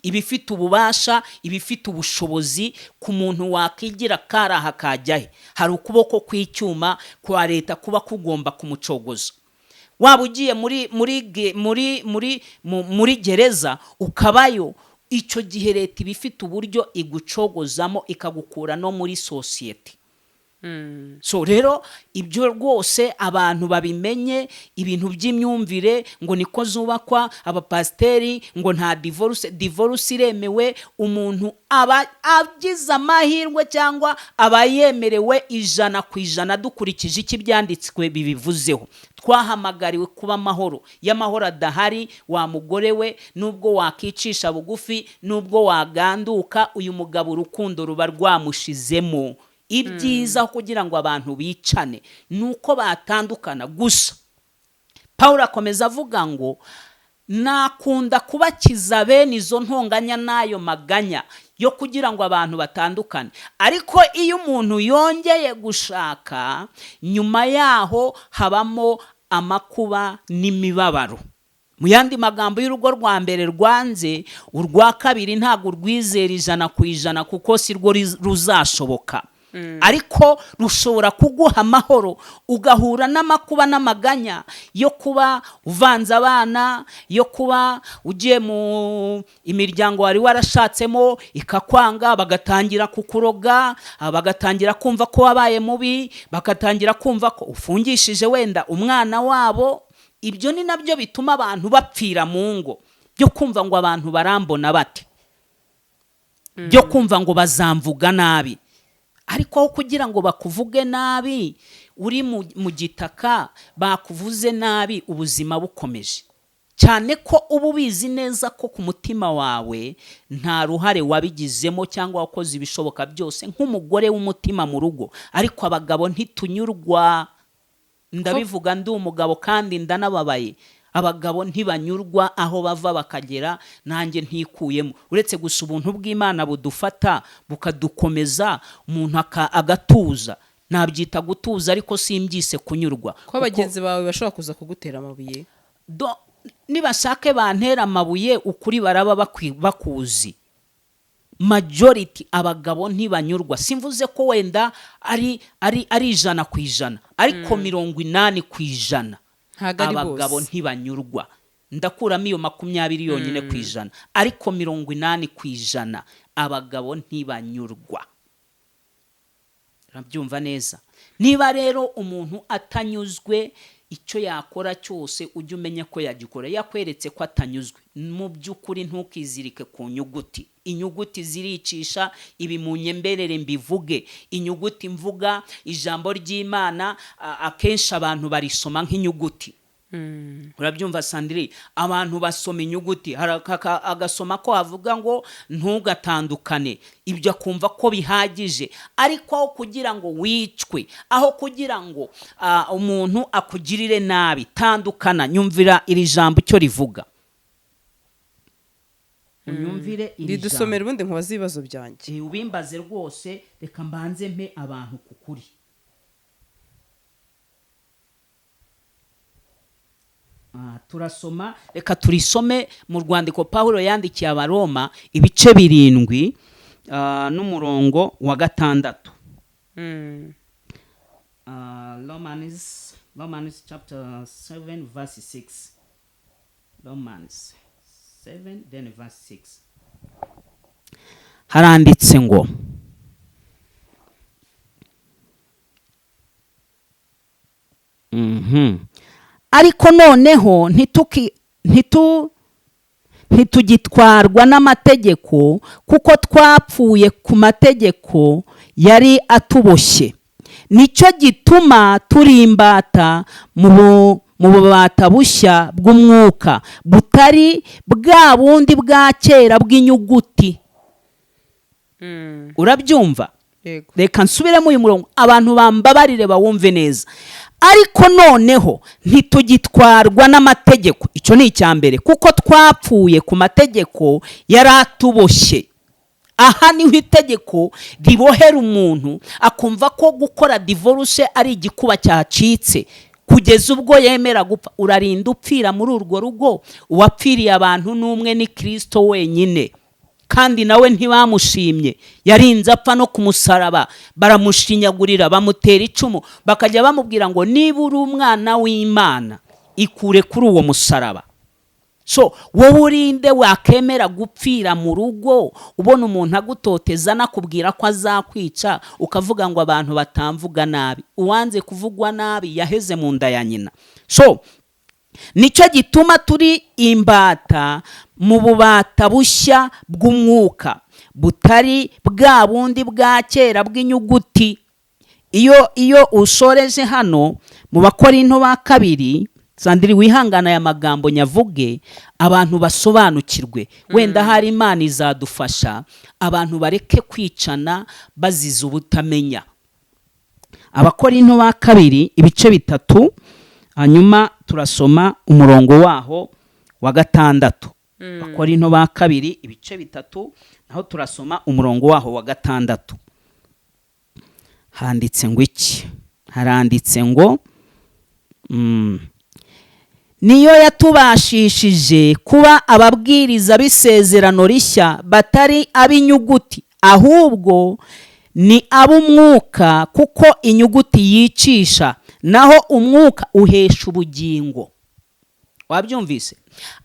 iba ifite ububasha, iba ifite ubushobozi ku muntu wakigira karaha kajya he. Hari ukuboko kw'icyuma kwa leta kuba kugomba kumucogoza. Waba ugiye muri muri ge- muri muri mu- muri gereza ukabayo, icyo gihe leta iba ifite uburyo igucogozamo, ikagukura no muri sosiyete. So rero ibyo rwose abantu babimenye. Ibintu by'imyumvire ngo niko zubakwa abapasiteri, ngo nta divorce, divorce iremewe. Umuntu aba agize amahirwe cyangwa aba yemerewe 100% dukurikije icyo ibyanditswe bibivuzeho. Twahamagariwe kuba amahoro. Iyo amahoro adahari, wa mugore we, nubwo wakicisha bugufi, nubwo waganduka, uyu mugabo urukundo ruba rwamushizemo. Ibyiza kugira ngo abantu bicane ni uko batandukana gusa. Paul akomeza avuga ngo nakunda kubakiza bene izo ntonganya n'ayo maganya yo kugira ngo abantu batandukane. Ariko iyo umuntu yongeye gushaka nyuma yaho, habamo amakuba n'imibabaro. Mu yandi magambo, y'urugo rwa mbere rwanze, urwa kabiri ntabwo urwizera 100%, kuko si rwo ruzashoboka. Ariko rushobora kuguha amahoro, ugahura n'amakuba n'amaganya yo kuba uvanze abana, yo kuba ugiye mu imiryango wari warashatsemo ikakwanga, bagatangira kukuroga, bagatangira kumva ko wabaye mubi, bagatangira kumva ko ufungishije wenda umwana wabo. Ibyo ni nabyo bituma abantu bapfira mu ngo, byo kumva ngo abantu barambona bate, byo kumva ngo bazamvuga nabi. Ariko aho kugira ngo bakuvuge nabi uri mu gitaka, bakuvuze nabi ubuzima bukomeje, cyane ko uba ubizi neza ko ku mutima wawe nta ruhare wabigizemo cyangwa wakoze ibishoboka byose nk'umugore w'umutima mu rugo. Ariko abagabo ntitunyurwa. Ndabivuga ndi umugabo kandi ndanababaye. Abagabo ntibanyurwa aho bava bakagera, nanjye ntikuyemo, uretse gusa ubuntu bw'Imana budufata bukadukomeza, umuntu agatuza. Nabyita gutuza, ariko simbyise kunyurwa. Ko bagenzi bawe bashobora kuza kugutera amabuye? Nibashake bantera amabuye, ukuri baraba bakuzi. Majority abagabo ntibanyurwa. Simvuze ko wenda ari 100%, ariko 80% Ntabwo ari abagabo bose. ntibanyurwa. Ndakuramo iyo 20 yonyine ku ijana, ariko 80% abagabo ntibanyurwa. Urabyumva neza? Niba rero umuntu atanyuzwe, icyo yakora cyose ujye umenya ko yagikora. Yakweretse ko atanyuzwe mu by'ukuri, ntukizirike ku nyuguti. Inyuguti ziricisha. Ibi mu nyemberere mbivuge. Inyuguti mvuga, ijambo ry'Imana akenshi abantu barisoma nk'inyuguti. Urabyumva, Sandiri? Abantu basoma inyuguti, hari agasoma ko havuga ngo ntugatandukane, ibyo akumva ko bihagije. Ariko aho kugira ngo wicwe, aho kugira ngo umuntu akugirire nabi, tandukana. Nyumvira iri jambo icyo rivuga, unyumvire iri jambo. Ridusomera, ubundi nkubaze ibibazo byanjye. Ubimbaze rwose. Reka mbanze mpe abantu ku kuri. Turasoma, reka turisome mu rwandiko Pawulo yandikiye Abaroma, ibice 7, n'umurongo wa 6. Romans chapter 7 verse 6. Romans 7 then verse 6, haranditse ngo: Ariko noneho ntitugitwarwa n'amategeko, kuko twapfuye ku mategeko yari atuboshye. Nicyo gituma turi imbata mu bubata bushya bw'umwuka, butari bwa bundi bwa kera bw'inyuguti. Urabyumva? Yego. Reka nsubiremo uyu murongo, abantu bambabarire bawumve neza. Ariko noneho ntitugitwarwa n'amategeko, icyo ni icya mbere, kuko twapfuye ku mategeko yari atuboshye. Aha niho itegeko ribohera umuntu, akumva ko gukora divorce ari igikuba cyacitse, kugeza ubwo yemera gupfa. Urarinda upfira muri urwo rugo. Uwapfiriye abantu n'umwe, ni Kirisito wenyine, kandi nawe ntibamushimye. Yarinze apfa no ku musaraba, baramushinyagurira, bamutera icumu, bakajya bamubwira ngo: "Niba uri umwana w'Imana, ikure kuri uwo musaraba." So wowe urinde wakemera gupfira mu rugo, ubona umuntu agutoteza, anakubwira ko azakwica, ukavuga ngo abantu batamvuga nabi? Uwanze kuvugwa nabi yaheze mu nda ya nyina. So nicyo gituma turi imbata mu bubata bushya bw'umwuka, butari bwa bundi bwa kera bw'inyuguti. Iyo usoreje hano mu Bakorinto ba Kabiri, Sandiri, wihangana aya magambo nyavuge abantu basobanukirwe. Wenda hari Imana izadufasha, abantu bareke kwicana bazize ubutamenya. Abakorinto ba Kabiri, ibice 3, hanyuma turasoma umurongo waho wa 6. Abakorinto ba Kabiri, ibice 3, naho turasoma umurongo waho wa 6. Handitse ngo iki? Haranditse ngo: "Niyo yatubashishije kuba ababwiriza b'isezerano rishya, batari ab'inyuguti, ahubwo ni ab'umwuka, kuko inyuguti yicisha, naho umwuka uhesha ubugingo." Wabyumvise?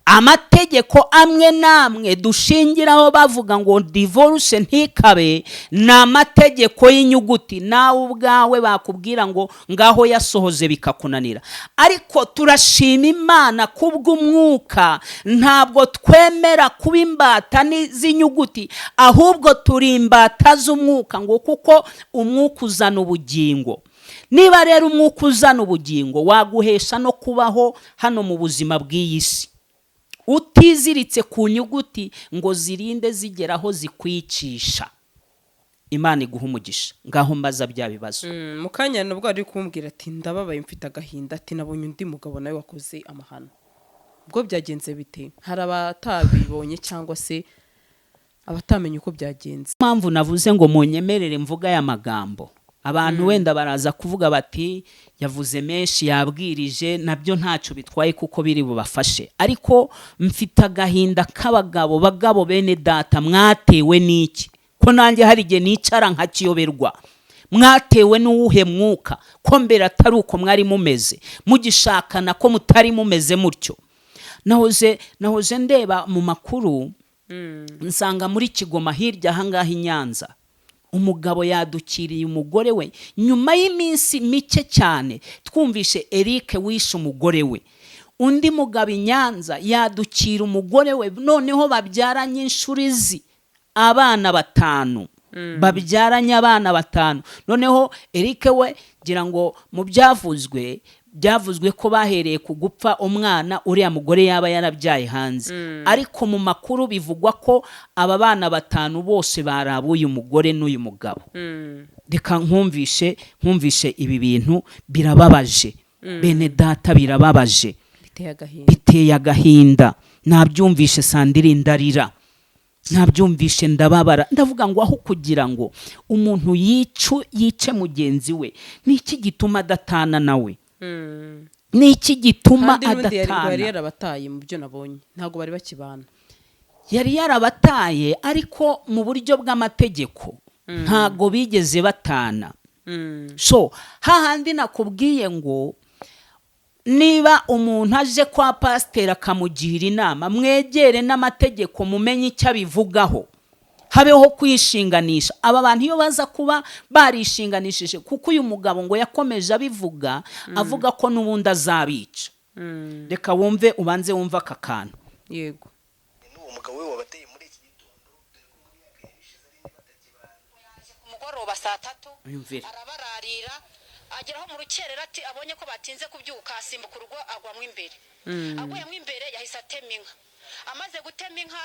Amategeko amwe n'amwe dushingiraho bavuga ngo divorce ntikabe, ni amategeko y'inyuguti. Nawe ubwawe bakubwira ngo ngaho yasohoze, bikakunanira. Ariko turashima Imana kubw'umwuka. Ntabwo twemera kuba imbata z'inyuguti, ahubwo turi imbata z'umwuka, ngo kuko umwuka uzana ubugingo. Niba rero umwuka uzana ubugingo, waguhesha no kubaho hano mu buzima bw'iyi si utiziritse ku nyuguti ngo zirinde zigera aho zikwicisha. Imana iguha umugisha. Ngaho mbaza bya bibazo. Mu kanya nabwo ari kumbwira ati: "Ndababaye, mfite agahinda," ati: "Nabonye undi mugabo nawe wakoze amahano." Ubwo byagenze bite? Hari abatabibonye cyangwa se abatamenya uko byagenze. Mpamvu navuze ngo munyemerere mvuga aya magambo, abantu wenda baraza kuvuga bati: "Yavuze menshi, yabwirije." Nabyo ntacyo bitwaye kuko biri bubafashe. Ariko mfite agahinda k'abagabo. Bagabo bene data, mwatewe n'iki? Ko nanjye hari igihe nicara nkakiyoberwa. Mwatewe n'uwuhe mwuka, ko mbere atari uko mwari mumeze mugishakana, ko mutari mumeze mutyo? Nahoze ndeba mu makuru, nsanga muri Kigoma hirya ahangaha i Nyanza, umugabo yadukiriye umugore we nyuma y'iminsi mike cyane twumvishe Eric wishe umugore we. Undi mugabo i Nyanza yadukira umugore we, noneho babyaranye inshuro izi abana 5, babyaranye abana 5. Noneho Eric we, ngira ngo mu byavuzwe Byavuzwe ko bahereye ku gupfa umwana uriya mugore yaba yarabyaye hanze, ariko mu makuru bivugwa ko aba bana batanu bose bari ab'uyu mugore n'uyu mugabo. Reka nkumvishe ibi bintu birababaje, bene data, birababaje. Biteye agahinda. Biteye agahinda. Nabyumvishe, Sandrine, ndarira. Nabyumvishe ndababara, ndavuga ngo aho kugira ngo umuntu yice mugenzi we, ni iki gituma adatana nawe? Ni iki gituma Kandi n'ubundi yari adatana? yarabataye. Mu byo nabonye, ntabwo bari bakibana. Yari yarabataye, ariko mu buryo bw'amategeko ntabwo bigeze batana. So hahandi nakubwiye ngo niba umuntu aje kwa pasiteri akamugira inama, mwegere n'amategeko mumenye icyo abivugaho, habeho kwishinganisha. Aba bantu iyo baza kuba barishinganishije, kuko uyu mugabo ngo yakomeje abivuga, avuga ko n'ubundi azabica. Reka wumve, ubanze wumve aka kantu. Yego. N'uwo mugabo we wabateye muri iki gitondo, dore ko mu myaka yashize ari batakibana. Ku mugoroba saa 3 Yumvire. arabararira, ageraho mu rukerera ati abonye ko batinze kubyuka, asimbuka urugo agwamo imbere. Aguyemo imbere yahise atema inka. Amaze gutema inka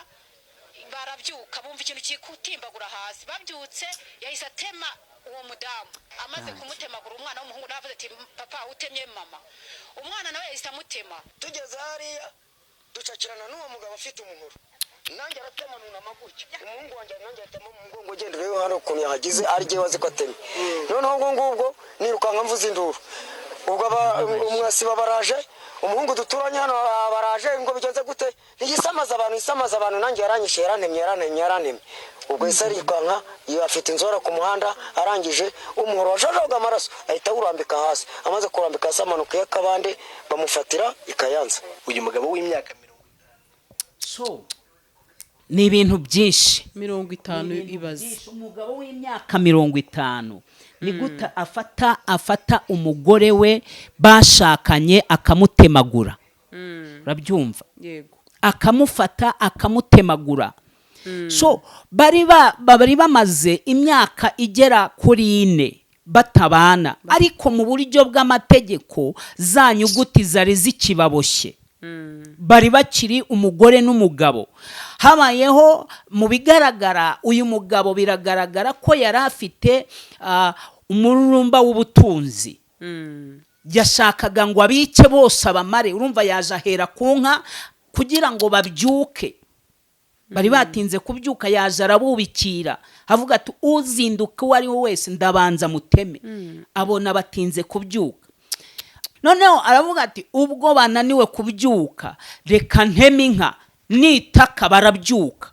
barabyuka, bumva ikintu kitimbagura hasi. Babyutse yahise atema uwo mudamu. Amaze kumutemagura, umwana w'umuhungu nawe avuze ati: "Papa, utemye mama." Umwana nawe yahise amutema. Tugeze hariya ducakirana n'uwo mugabo afite umuhoro, nanjye aratema, nunama gutya, umuhungu wanjye nanjye atema mu mugongo. Genda urebe hano ukuntu yahagize, ari jyewe azi ko atemye. Noneho ubwo ngubwo nirukanka mvuza induru, ubwo umwasiba baraje, umuhungu duturanye hano baraje ngo bigenze gute? Ntiyisamaza abantu, yisamaza abantu. Nanjye yaranyishe, yarantemye, yarantemye, yarantemye. Ubwo yahise arirukanka, iyo afite inzora ku muhanda, arangije umuhoro wajojoga amaraso ahita awurambika hasi. Amaze kurambika hasi amanuka y'akabande, bamufatira i Kayanza. Uyu mugabo w'imyaka 50 So ni ibintu byinshi. 50, ibaze. Umugabo w'imyaka 50 ni gute afata umugore we bashakanye akamutemagura? Urabyumva? Yego. Akamufata akamutemagura. So bari bamaze imyaka igera kuri 4 batabana, ariko mu buryo bw'amategeko za nyuguti zari zikibaboshye, bari bakiri umugore n'umugabo. Habayeho, mu bigaragara, uyu mugabo biragaragara ko yari afite umururumba w'ubutunzi. Yashakaga ngo abice bose abamare. Urumva yaje ahera ku nka kugira ngo babyuke, bari batinze kubyuka. Yaje arabubikira, avuga ati: "Uzinduka uwo ari we wese ndabanza muteme." Abona batinze kubyuka, noneho aravuga ati: "Ubwo bananiwe kubyuka, reka nteme inka, nitaka barabyuka."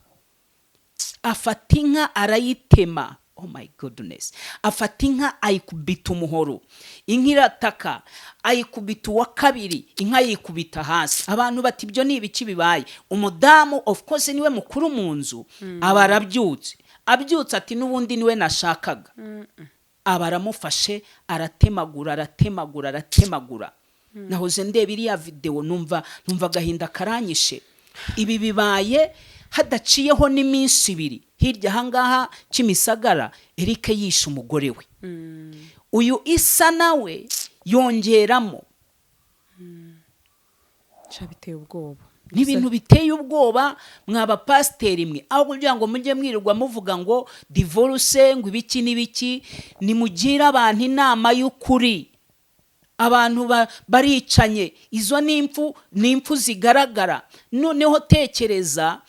Afata inka arayitema. Oh my goodness! Afata inka ayikubita umuhoro, inka irataka. Ayikubita uwa kabiri, inka yikubita hasi. Abantu bati: "Ibyo ni ibiki bibaye?" Umudamu, of course niwe mukuru mu nzu, aba arabyutse. Abyutse ati: "N'ubundi niwe nashakaga." Aba aramufashe, aratemagura, aratemagura, aratemagura. Nahoze ndeba iriya videwo, numva agahinda karanyishe. Ibi bibaye hadaciyeho n'iminsi 2, hirya ahangaha Kimisagara, Eric yishe umugore we. Uyu isa nawe yongeramo. Sha, biteye ubwoba. Ni ibintu biteye ubwoba. Mwaba pasiteri mwe, aho kugira ngo mujye mwirirwa muvuga ngo divorce, ngo ibiki n'ibiki, nimugire abantu inama y'ukuri. Abantu baricanye, izo ni impfu, ni impfu zigaragara. Noneho tekereza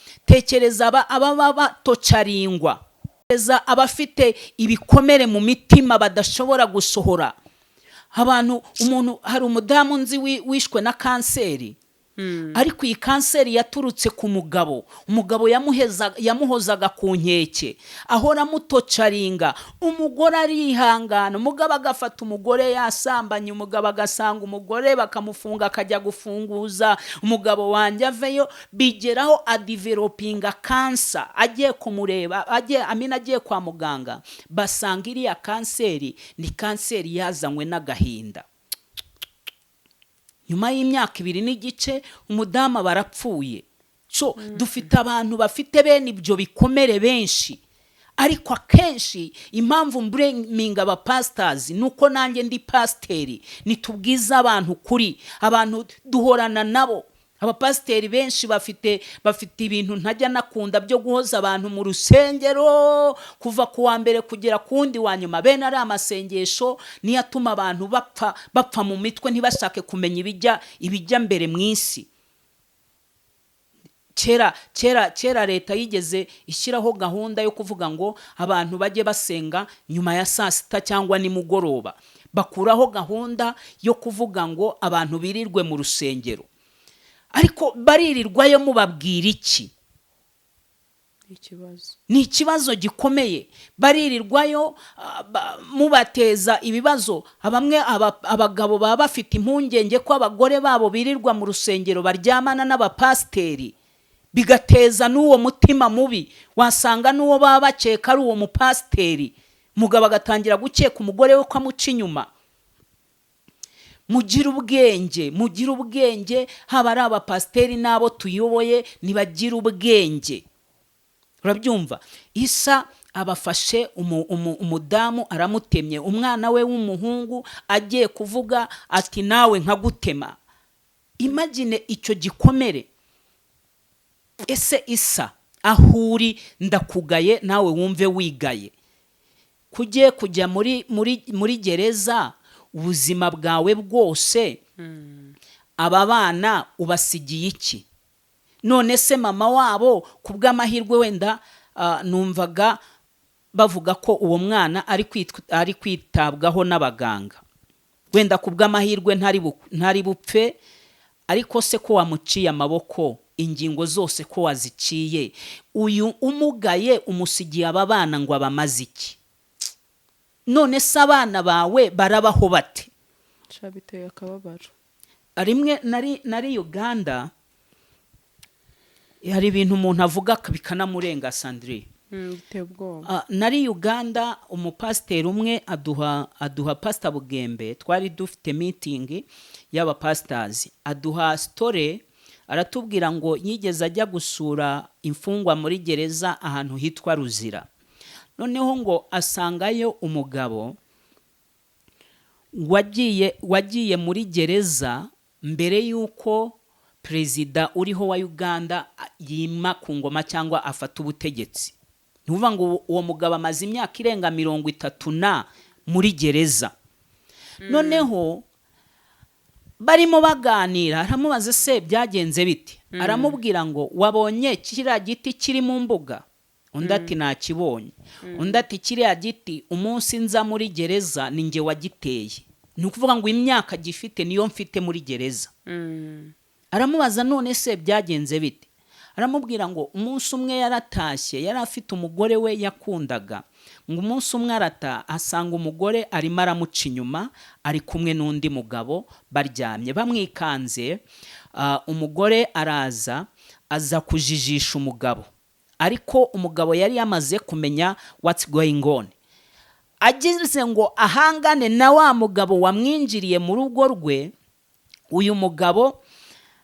ababa batocaringwa, tekereza abafite ibikomere mu mitima badashobora gusohora. Abantu, umuntu, hari umudamu nzi wishwe na kanseri, ariko iyi kanseri yaturutse ku mugabo. Umugabo yamuhozaga ku nkeke, ahora amutocaringa. Umugore arihangana, umugabo agafata umugore yasambanye, umugabo agasanga umugore bakamufunga, akajya gufunguza umugabo wanjye aveyo. Bigeraho adevelopinga kansa. Agiye kumureba, agiye amina, agiye kwa muganga, basanga iriya kanseri ni kanseri yazanywe n'agahinda. Nyuma y'imyaka 2 n'igice umudamu barapfuye. So dufite abantu bafite bene ibyo bikomere benshi. Ariko akenshi impamvu mblaminga abapasitazi ni uko nanjye ndi pasiteri. Nitubwize abantu kuri abantu duhorana nabo. Abapasiteri benshi bafite ibintu ntajya nakunda byo guhoza abantu mu rusengero kuva ku wa mbere kugera ku wundi wa nyuma. Bene ari amasengesho niyo atuma abantu bapfa mu mitwe, ntibashake kumenya ibijya mbere mu isi. Kera kera kera leta yigeze ishyiraho gahunda yo kuvuga ngo abantu bajye basenga nyuma ya saa sita cyangwa nimugoroba. Bakuraho gahunda yo kuvuga ngo abantu birirwe mu rusengero, ariko baririrwayo mubabwira iki? Ikibazo. Ni ikibazo gikomeye. Baririrwayo mubateza ibibazo. Bamwe abagabo baba bafite impungenge ko abagore babo birirwa mu rusengero baryamana n'abapasiteri, bigateza n'uwo mutima mubi. Wasanga n'uwo baba bakeka ari uwo mupasiteri, umugabo agatangira gukeka umugore we ko amuca inyuma. Mugire ubwenge, mugire ubwenge, haba ari abapasiteri n'abo tuyoboye, ntibagire ubwenge. Urabyumva, Isa abafashe umudamu aramutemye, umwana we w'umuhungu agiye kuvuga ati: "Nawe nkagutema." Imagine icyo gikomere. Ese Isa, aho uri ndakugaye, nawe wumve wigaye kugiye kujya muri gereza ubuzima bwawe bwose. Aba bana ubasigiye iki? None se mama wabo, ku bw'amahirwe wenda numvaga bavuga ko uwo mwana ari kwitabwaho n'abaganga, wenda ku bw'amahirwe ntari bupfe. Ariko se ko wamuciye amaboko, ingingo zose ko waziciye, uyu umugaye umusigiye aba bana ngo abamaze iki? None se abana bawe barabaho bate? Sha, biteye akababaro. Rimwe nari Uganda, hari ibintu umuntu avuga bikanamurenga, Sandrine. Biteye ubwoba. Nari Uganda, umupasiteri umwe aduha, Pasita Bugembe, twari dufite meeting y'abapasitazi, aduha story, aratubwira ngo yigeze ajya gusura imfungwa muri gereza ahantu hitwa Ruzira. Noneho ngo asangayo umugabo wagiye muri gereza mbere y'uko perezida uriho wa Uganda yima ku ngoma cyangwa afata ubutegetsi. Ni ukuvuga ngo uwo mugabo amaze imyaka irenga 30 na muri gereza. Noneho barimo baganira, aramubaza: "Se byagenze bite?" Aramubwira ngo: "Wabonye kiriya giti kiri mu mbuga?" Undi ati: "Nakibonye." Undi ati: "Kiriya giti, umunsi nza muri gereza ni njye wagiteye. Ni ukuvuga ngo imyaka gifite niyo mfite muri gereza." Aramubaza: "None se byagenze bite?" Aramubwira ngo umunsi umwe yaratashye, yari afite umugore we yakundaga, ngo umunsi umwe arata asanga umugore arimo aramuca inyuma, ari kumwe n'undi mugabo baryamye. Bamwikanze, umugore araza, aza kujijisha umugabo, ariko umugabo yari yamaze kumenya what's going on. Ageze ngo ahangane na wa mugabo wamwinjiriye mu rugo rwe, uyu mugabo,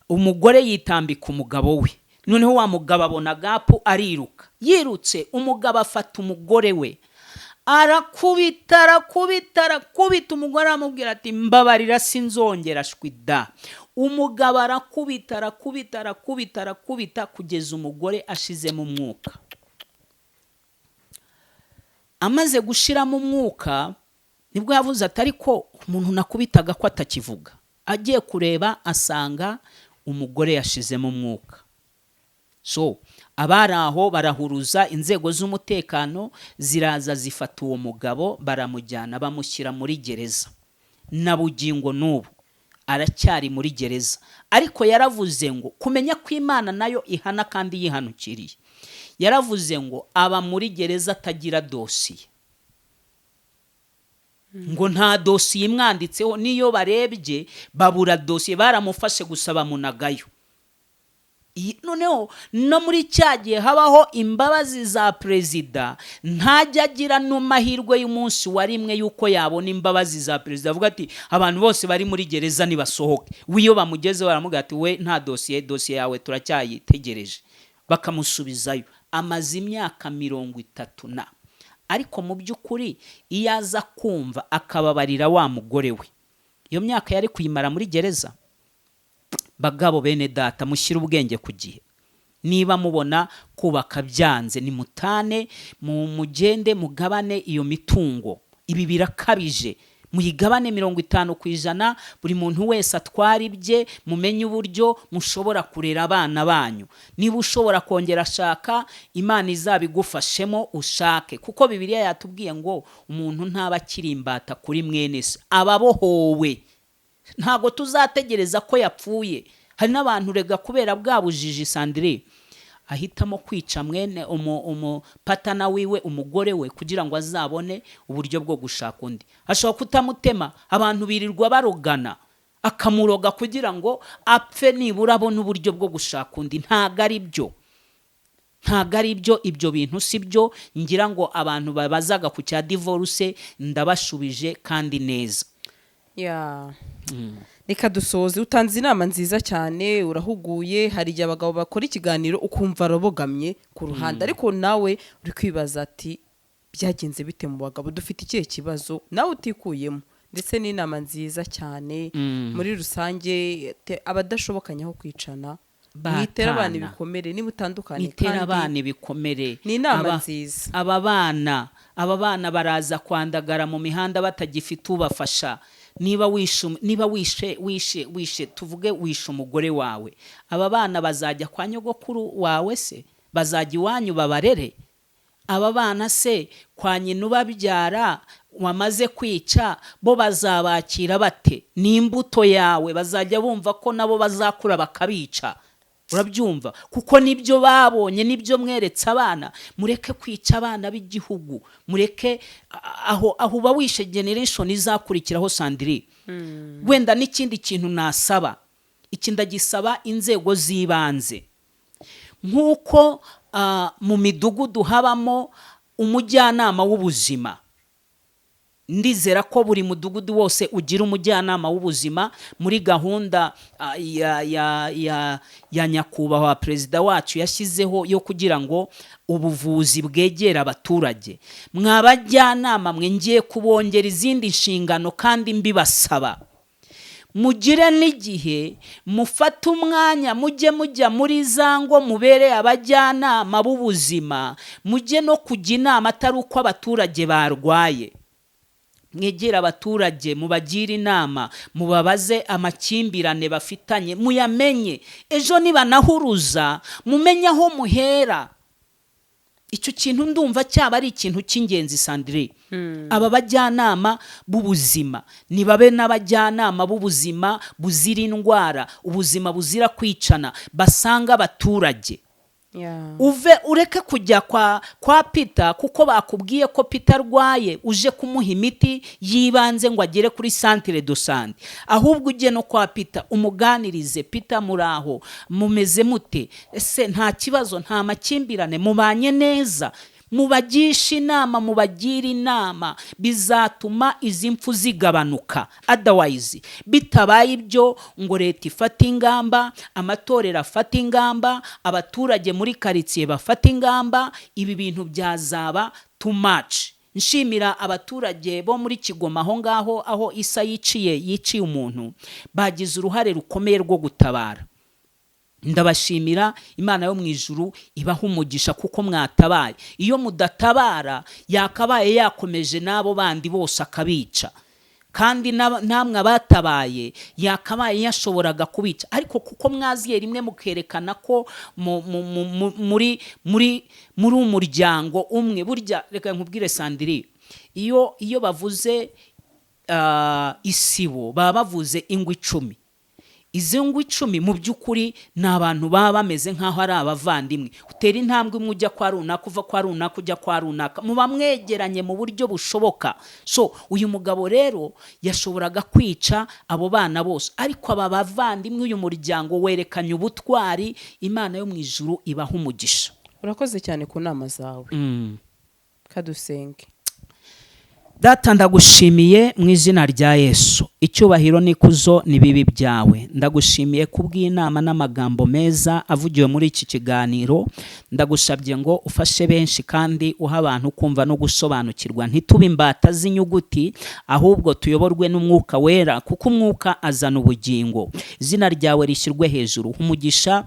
umugore yitambika umugabo we. Noneho wa mugabo abona gap, ariruka. Yirutse, umugabo afata umugore we, arakubita, arakubita, arakubita. Umugore aramubwira ati: "Mbabarira, sinzongera." Shwi da! Umugabo arakubita, arakubita, arakubita, arakubita kugeza umugore ashizemo umwuka. Amaze gushiramo umwuka nibwo yavuze ati: "Ariko umuntu nakubitaga ko atakivuga?" Agiye kureba asanga umugore yashizemo umwuka. So abari aho barahuruza, inzego z'umutekano ziraza, zifata uwo mugabo, baramujyana, bamushyira muri gereza. Na bugingo n'ubu aracyari muri gereza. Ariko yaravuze ngo kumenya ko Imana nayo ihana kandi yihanukiriye, yaravuze ngo aba muri gereza atagira dosiye, ngo nta dosiye imwanditseho. N'iyo barebye babura dosiye, baramufashe gusa bamunagayo. Noneho no muri cya gihe habaho imbabazi za perezida, ntajya agira n'amahirwe y'umunsi wa rimwe y'uko yabona imbabazi za perezida, avuga ati: "Abantu bose bari muri gereza nibasohoke." We iyo bamugezeho baramubwira ati: "We nta dosiye, dosiye yawe turacyayitegereje," bakamusubizayo. Amaze imyaka 30 na Ariko mu by'ukuri iyo aza kumva akababarira wa mugore we, iyo myaka yari kuyimara muri gereza. Bagabo bene data, mushyire ubwenge ku gihe. Niba mubona kubaka byanze, nimutane, mugende mugabane iyo mitungo. Ibi birakabije. Muyigabane 50%, buri muntu wese atwara ibye, mumenye uburyo mushobora kurera abana banyu. Niba ushobora kongera ashaka, Imana izabigufashemo ushake, kuko Bibiliya yatubwiye ngo umuntu ntaba akiri imbata kuri mwene se, aba abohowe. Ntabwo tuzategereza ko yapfuye. Hari n'abantu rega kubera bwa bujiji, Sandrine, ahitamo kwica mwene umupatana wiwe, umugore we, kugira ngo azabone uburyo bwo gushaka undi. Ashobora kutamutema, abantu birirwa barogana, akamuroga kugira ngo apfe nibura abone uburyo bwo gushaka undi. Ntabwo ari byo, ntabwo ari byo, ibyo bintu si byo. Ngira ngo abantu babazaga ku cya divorce ndabashubije kandi neza. Ya, reka dusoze. Utanze inama nziza cyane, urahuguye. Hari igihe abagabo bakora ikiganiro ukumva arabogamye ku ruhande, ariko nawe uri kwibaza ati byagenze bite mu bagabo, dufite ikihe kibazo, nawe utikuyemo, ndetse n'inama nziza cyane muri rusange. Abadashobokanyaho kwicana, mwitera abana Batana. ibikomere, niba utandukanye. Nitera Kandi abana ibikomere. ni inama nziza. Aba bana baraza kwandagara mu mihanda batagifite ubafasha. Niba wishe, tuvuge wishe umugore wawe, aba bana bazajya kwa nyogokuru wawe se? Bazajya iwanyu babarere? Aba bana se kwa nyina ubabyara wamaze kwica, bo bazabakira bate? Ni imbuto yawe, bazajya bumva ko nabo bazakura bakabica, urabyumva? Kuko nibyo babonye, nibyo mweretse abana. Mureke kwica abana b'igihugu, mureke. Aho uba wishe generation izakurikiraho, Sandrine. Wenda n'ikindi kintu nasaba, iki ndagisaba inzego z'ibanze, nk'uko mu midugudu habamo umujyanama w'ubuzima. Ndizera ko buri mudugudu wose ugira umujyanama w'ubuzima muri gahunda ya nyakubahwa perezida wacu yashyizeho yo kugira ngo ubuvuzi bwegere abaturage. Mwa bajyanama mwe, ngiye kubongera izindi nshingano kandi mbibasaba, mugire n'igihe mufate umwanya mujye mujya muri za ngo mubere abajyanama b'ubuzima, mujye no kujya inama atari uko abaturage barwaye. Mwegere abaturage, mubagire inama, mubabaze amakimbirane bafitanye, muyamenye. Ejo nibanahuruza mumenye aho muhera. Icyo kintu ndumva cyaba ari ikintu cy'ingenzi, Sandrine. Aba bajyanama b'ubuzima nibabe n'abajyanama b'ubuzima buzira indwara, ubuzima buzira kwicana, basanga abaturage. Uve ureke kujya kwa Peter kuko bakubwiye ko Peter arwaye, uje kumuha imiti y'ibanze ngo agere kuri centre de santé. Ahubwo ujye no kwa Peter umuganirize: "Peter, muraho, mumeze mute ese? Nta kibazo, nta makimbirane, mubanye neza?" Mubagishe inama, mubagire inama, bizatuma izi mfu zigabanuka. Otherwise, bitabaye ibyo, ngo leta ifate ingamba, amatorero afate ingamba, abaturage muri karitsiye bafate ingamba, ibi bintu byazaba too much. Nshimira abaturage bo muri Kigoma aho ngaho aho Isa yiciye umuntu, bagize uruhare rukomeye rwo gutabara. Ndabashimira, Imana yo mu ijuru ibaha umugisha kuko mwatabaye. Iyo mudatabara yakabaye yakomeje n'abo bandi bose akabica, kandi namwe abatabaye yakabaye yashoboraga kubica, ariko kuko mwaziye rimwe mukerekana ko muri umuryango umwe. Burya reka nkubwire, Sandrine, iyo bavuze isibo baba bavuze ingo 10. Izi ngo 10 mu by'ukuri ni abantu baba bameze nk'aho ari abavandimwe. Utera intambwe imwe ujya kwa runaka, uva kwa runaka ujya kwa runaka, muba mwegeranye mu buryo bushoboka. So uyu mugabo rero yashoboraga kwica abo bana bose, ariko aba bavandimwe, uyu muryango werekanye ubutwari. Imana yo mu ijuru ibaha umugisha. Urakoze cyane ku nama zawe. Kadusenge. Data, ndagushimiye mu izina rya Yesu. Icyubahiro n'ikuzo ni bibi byawe. Ndagushimiye kubw'inama n'amagambo meza avugiwe muri iki kiganiro. Ndagusabye ngo ufashe benshi kandi uhe abantu kumva no gusobanukirwa. Ntitube imbata z'inyuguti, ahubwo tuyoborwe n'Umwuka Wera, kuko Umwuka azana ubugingo. Izina ryawe rishyirwe hejuru. Umugisha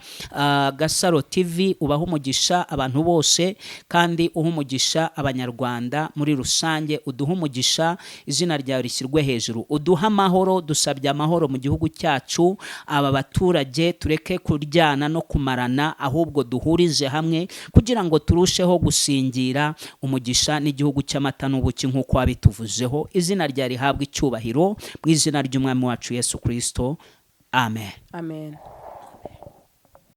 Gasaro TV, ubahe umugisha abantu bose, kandi uhe umugisha Abanyarwanda muri rusange. Uduhe umugisha, izina ryawe rishyirwe hejuru. Uduhe amahoro, dusabye amahoro mu gihugu cyacu. Aba baturage tureke kuryana no kumarana, ahubwo duhurize hamwe kugira ngo turusheho gusingira umugisha n'igihugu cy'amata n'ubuki nk'uko wabituvuzeho. Izina ryawe rihabwe icyubahiro mu izina ry'Umwami wacu Yesu Kirisito, amen. Amen.